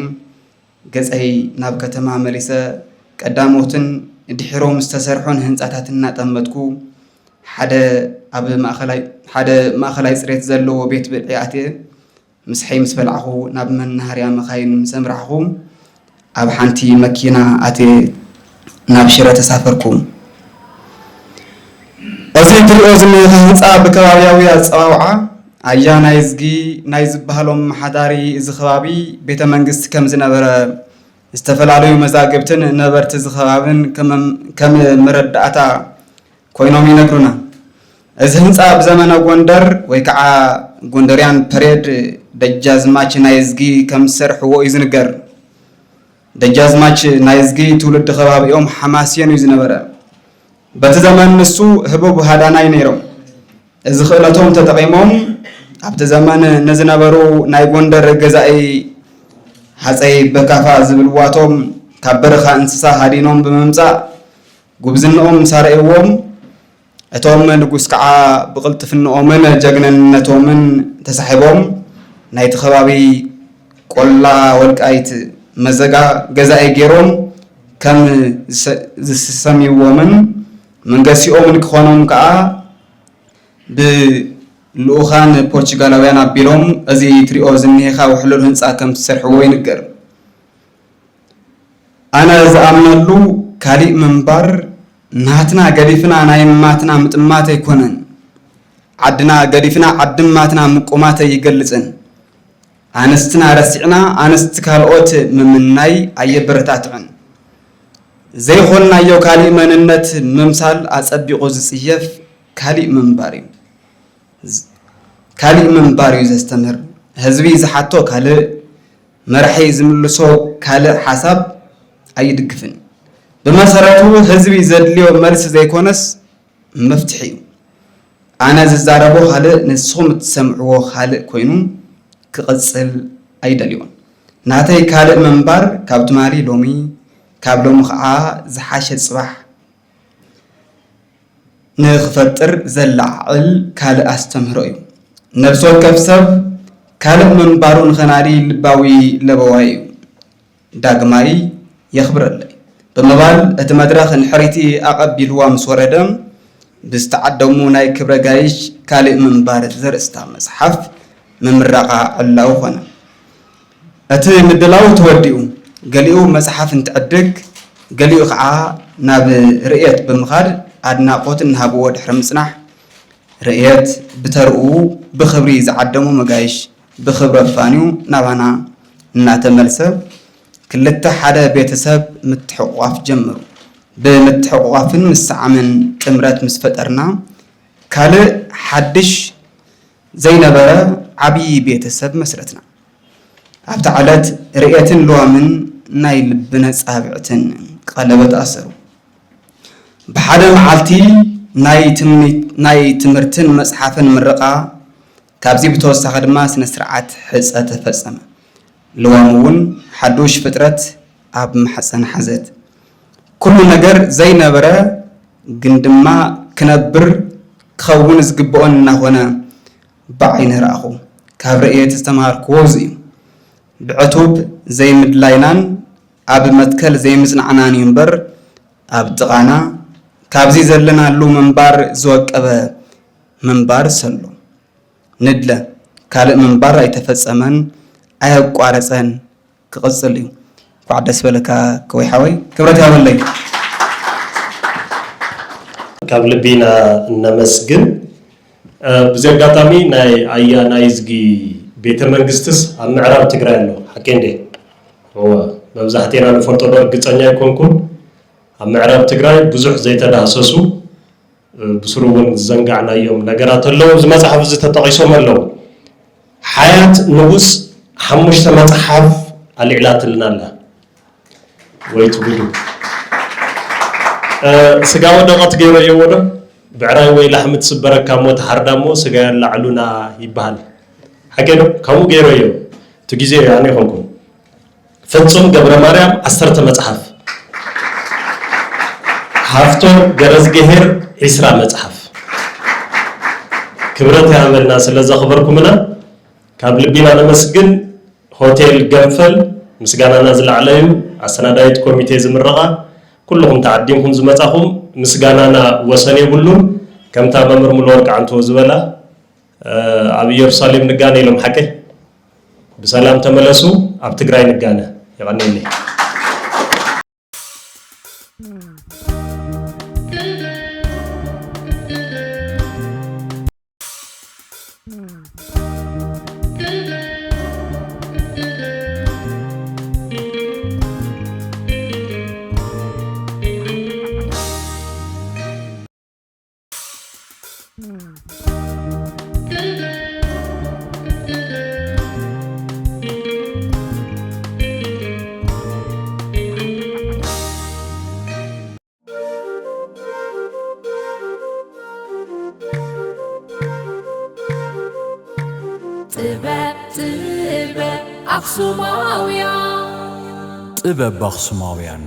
ገጸይ ናብ ከተማ መሊሰ ቀዳሞትን ድሒሮም ዝተሰርሑን ህንጻታት እናጠመትኩ ሓደ ኣብ ማእኸላይ ሓደ ማእኸላይ ጽሬት ዘለዎ ቤት ብልዒ ኣትየ ምሳሐይ ምስ በላዕኹ ናብ መናሃርያ መኻይን ምስ ኣምራሕኹ ኣብ ሓንቲ መኪና ኣትየ ናብ ሽረ ተሳፈርኩ። እዚ ትሪኦ ዝኒኻ ህንፃ ብከባብያዊ ኣፀዋውዓ ኣያ ናይዝጊ ናይ ዝበሃሎም መሓዳሪ እዚ ከባቢ ቤተ መንግስቲ ከም ዝነበረ ዝተፈላለዩ መዛግብትን ነበርቲ እዚ ከባብን ከም መረዳእታ ኮይኖም ይነግሩና። እዚ ህንፃ ኣብ ዘመነ ጎንደር ወይ ከዓ ጎንደርያን ፐሬድ ደጃዝማች ናይዝጊ ከም ዝሰርሕዎ እዩ ዝንገር። ደጃዝማች ናይዝጊ ትውልዲ ከባቢኦም ሓማስየን እዩ ዝነበረ። በቲ ዘመን ንሱ ህቡብ ሃዳናይ ነይሮም። እዚ ክእለቶም ተጠቒሞም ኣብቲ ዘመን ንዝነበሩ ናይ ጎንደር ገዛኢ ሃፀይ በካፋ ዝብልዋቶም ካብ በረኻ እንስሳ ሃዲኖም ብምምፃእ ጉብዝንኦም ሳረይዎም። እቶም ንጉስ ከዓ ብቕልጥፍንኦምን ጀግንነቶምን ተሳሒቦም ናይቲ ከባቢ ቆላ ወልቃይት መዘጋ ገዛኢ ገይሮም ከም ዝሰ- ዝሰምይዎምን መንገሲኦምን ክኾኖም ከዓ ብልኡኻን ፖርቹጋላውያን ኣቢሎም እዚ ትሪኦ ዝኒሄኻ ውሕሉል ህንፃ ከም ዝሰርሕዎ ይንገር። ኣነ ዝኣምነሉ ካሊእ ምንባር ናትና ገዲፍና ናይ እማትና ምጥማት ኣይኮነን። ዓድና ገዲፍና ዓዲ እማትና ምቁማት ኣይገልጽን። ኣንስትና ረሲዕና ኣንስቲ ካልኦት ምምናይ ኣየበረታትዕን። ዘይኾንናዮ ካሊእ መንነት ምምሳል ኣጸቢቑ ዝጽየፍ ካሊእ ምንባር እዩ። ዝ- ካሊእ ምንባር እዩ ዘስተምህር። ህዝቢ ዝሓቶ ካልእ፣ መራሒ ዝምልሶ ካልእ ሓሳብ ኣይድግፍን። ብመሰረቱ ህዝቢ ዘድልዮ መልሲ ዘይኮነስ መፍትሒ እዩ። ኣነ ዝዛረቦ ካልእ ንስኹም እትሰምዕዎ ካልእ ኮይኑ ክቕጽል ኣይደልዮን። ናተይ ካልእ ምንባር ካብ ትማሊ ሎሚ፣ ካብ ሎሚ ኸዓ ዝሓሸ ጽባሕ ንኽፈጥር ዘለዓዕል ካልእ ኣስተምህሮ እዩ። ነፍሲ ወከፍ ሰብ ካልእ ምንባሩ ንኸናዲ ልባዊ ለበዋይ እዩ። ዳግማይ የኽብረለይ ብምባል እቲ መድረኽ ንሕርይቲ ኣቐቢልዋ ምስ ወረደ ብዝተዓደሙ ናይ ክብረ ጋይሽ ካልእ ምንባር ዘርእስታ መጽሓፍ ምምራቓ ዕላዊ ኾነ። እቲ ምድላው ተወዲኡ፣ ገሊኡ መጽሓፍ እንትዕድግ፣ ገሊኡ ኸዓ ናብ ርእየት ብምኻድ ኣድናቖት እናሃብዎ ድሕሪ ምጽናሕ፣ ርእየት ብተርኡ ብኽብሪ ዝዓደሙ መጋይሽ ብኽብሪ ኣፋንዩ ናባና እናተመልሰ፣ ክልተ ሓደ ቤተሰብ ምትሕቑቋፍ ጀመሩ። ብምትሕቑቋፍን ምስዓምን ጥምረት ምስ ፈጠርና፣ ካልእ ሓድሽ ዘይነበረ ዓብዪ ቤተሰብ መስረትና። ኣብታ ዕለት ርእየትን ልዋምን ናይ ልቢ ነጻብዕትን ቀለበት ኣሰሩ። ብሓደ መዓልቲ ናይ ትምኒት-፣ ናይ ትምህርትን መጽሓፍን ምርቓ፣ ካብዚ ብተወሳኺ ድማ ስነ ስርዓት ሕጸ ተፈጸመ። ልዋም እውን ሓዱሽ ፍጥረት ኣብ ማሕጸን ሓዘት። ኩሉ ነገር ዘይነበረ ግን ድማ ክነብር ክኸውን ዝግብኦን እናኾነ ብዓይነ ረኣኹ። ካብ ርእየት ዝተምሃርክዎ እዚ እዩ። ብዕቱብ ዘይምድላይናን ኣብ መትከል ዘይምጽናዕናን እዩ እምበር፣ ኣብ ጥቓና ካብዚ ዘለናሉ ምንባር ዝወቀበ ምንባር ሰሎ። ንድለ፣ ካልእ ምንባር ኣይተፈጸመን፣ ኣየቋረጸን፣ ክቕጽል እዩ። እንኳዕ ደስ በለካ ክወይ ሓወይ፣ ክብረት ያበለይ። ካብ ልቢ ኢና እነመስግን። እ፣ ብዚ ኣጋጣሚ ናይ ኣያ ናይዝጊ ቤተ መንግስትስ ኣብ ምዕራብ ትግራይ ኣሎ፣ ሓቂ እንዴ? እወ፣ መብዛሕቴና ንፈልጦ ዶ ርግጸኛ ኣይኮንኩን። ኣብ ምዕራብ ትግራይ ብዙሕ ዘይተዳህሰሱ፣ እ፣ ብስሩ እውን ዝዘንጋዕናዮም ነገራት ኣለዉ። እዚ መጽሓፍ እዚ ተጠቒሶም ኣለዉ። ሓያት ንጉስ ሓሙሽተ መጽሓፍ ኣልዒላትልና ኣላ። ወይ ትጉዱ። እ፣ ስጋ ወደቐት ገይረዮ ወዶ፣ ብዕራይ ወይ ላሕሚ ትስበረካ እሞ ትሓርዳ እሞ ስጋ ያላዕሉና ይበሃል። ሓቂ ዶ? ከምኡ ገይረዮ። እቲ ግዜ እዩ፣ ኣነ ይኾንኩን። ፍጹም ገብረ ማርያም ዓሰርተ መጽሓፍ። ሃፍቶም ገረዝግሄር ዒስራ መጽሓፍ። ክብረት ይሃበልና ስለ ዘኽበርኩምና። ካብ ልቢና ነመስግን። ሆቴል ገንፈል ምስጋናና ዝለዓለ እዩ። ኣሰናዳይት ኮሚቴ ዝምረቓ፣ ኩልኹም ተዓዲምኩም ዝመጻኹም ምስጋናና ወሰን የብሉን። ከምታ መምህር ሙሉወርቅ ዓንቶ ዝበላ፣ እ፣ ኣብ ኢየሩሳሌም ንጋነ ኢሎም ሓቀይ። ብሰላም ተመለሱ፣ ኣብ ትግራይ ንጋነ። የቐንየለይ። ጥበብ ጥበብ ኣኽሱማውያን። ጥበብ ኣኽሱማውያን።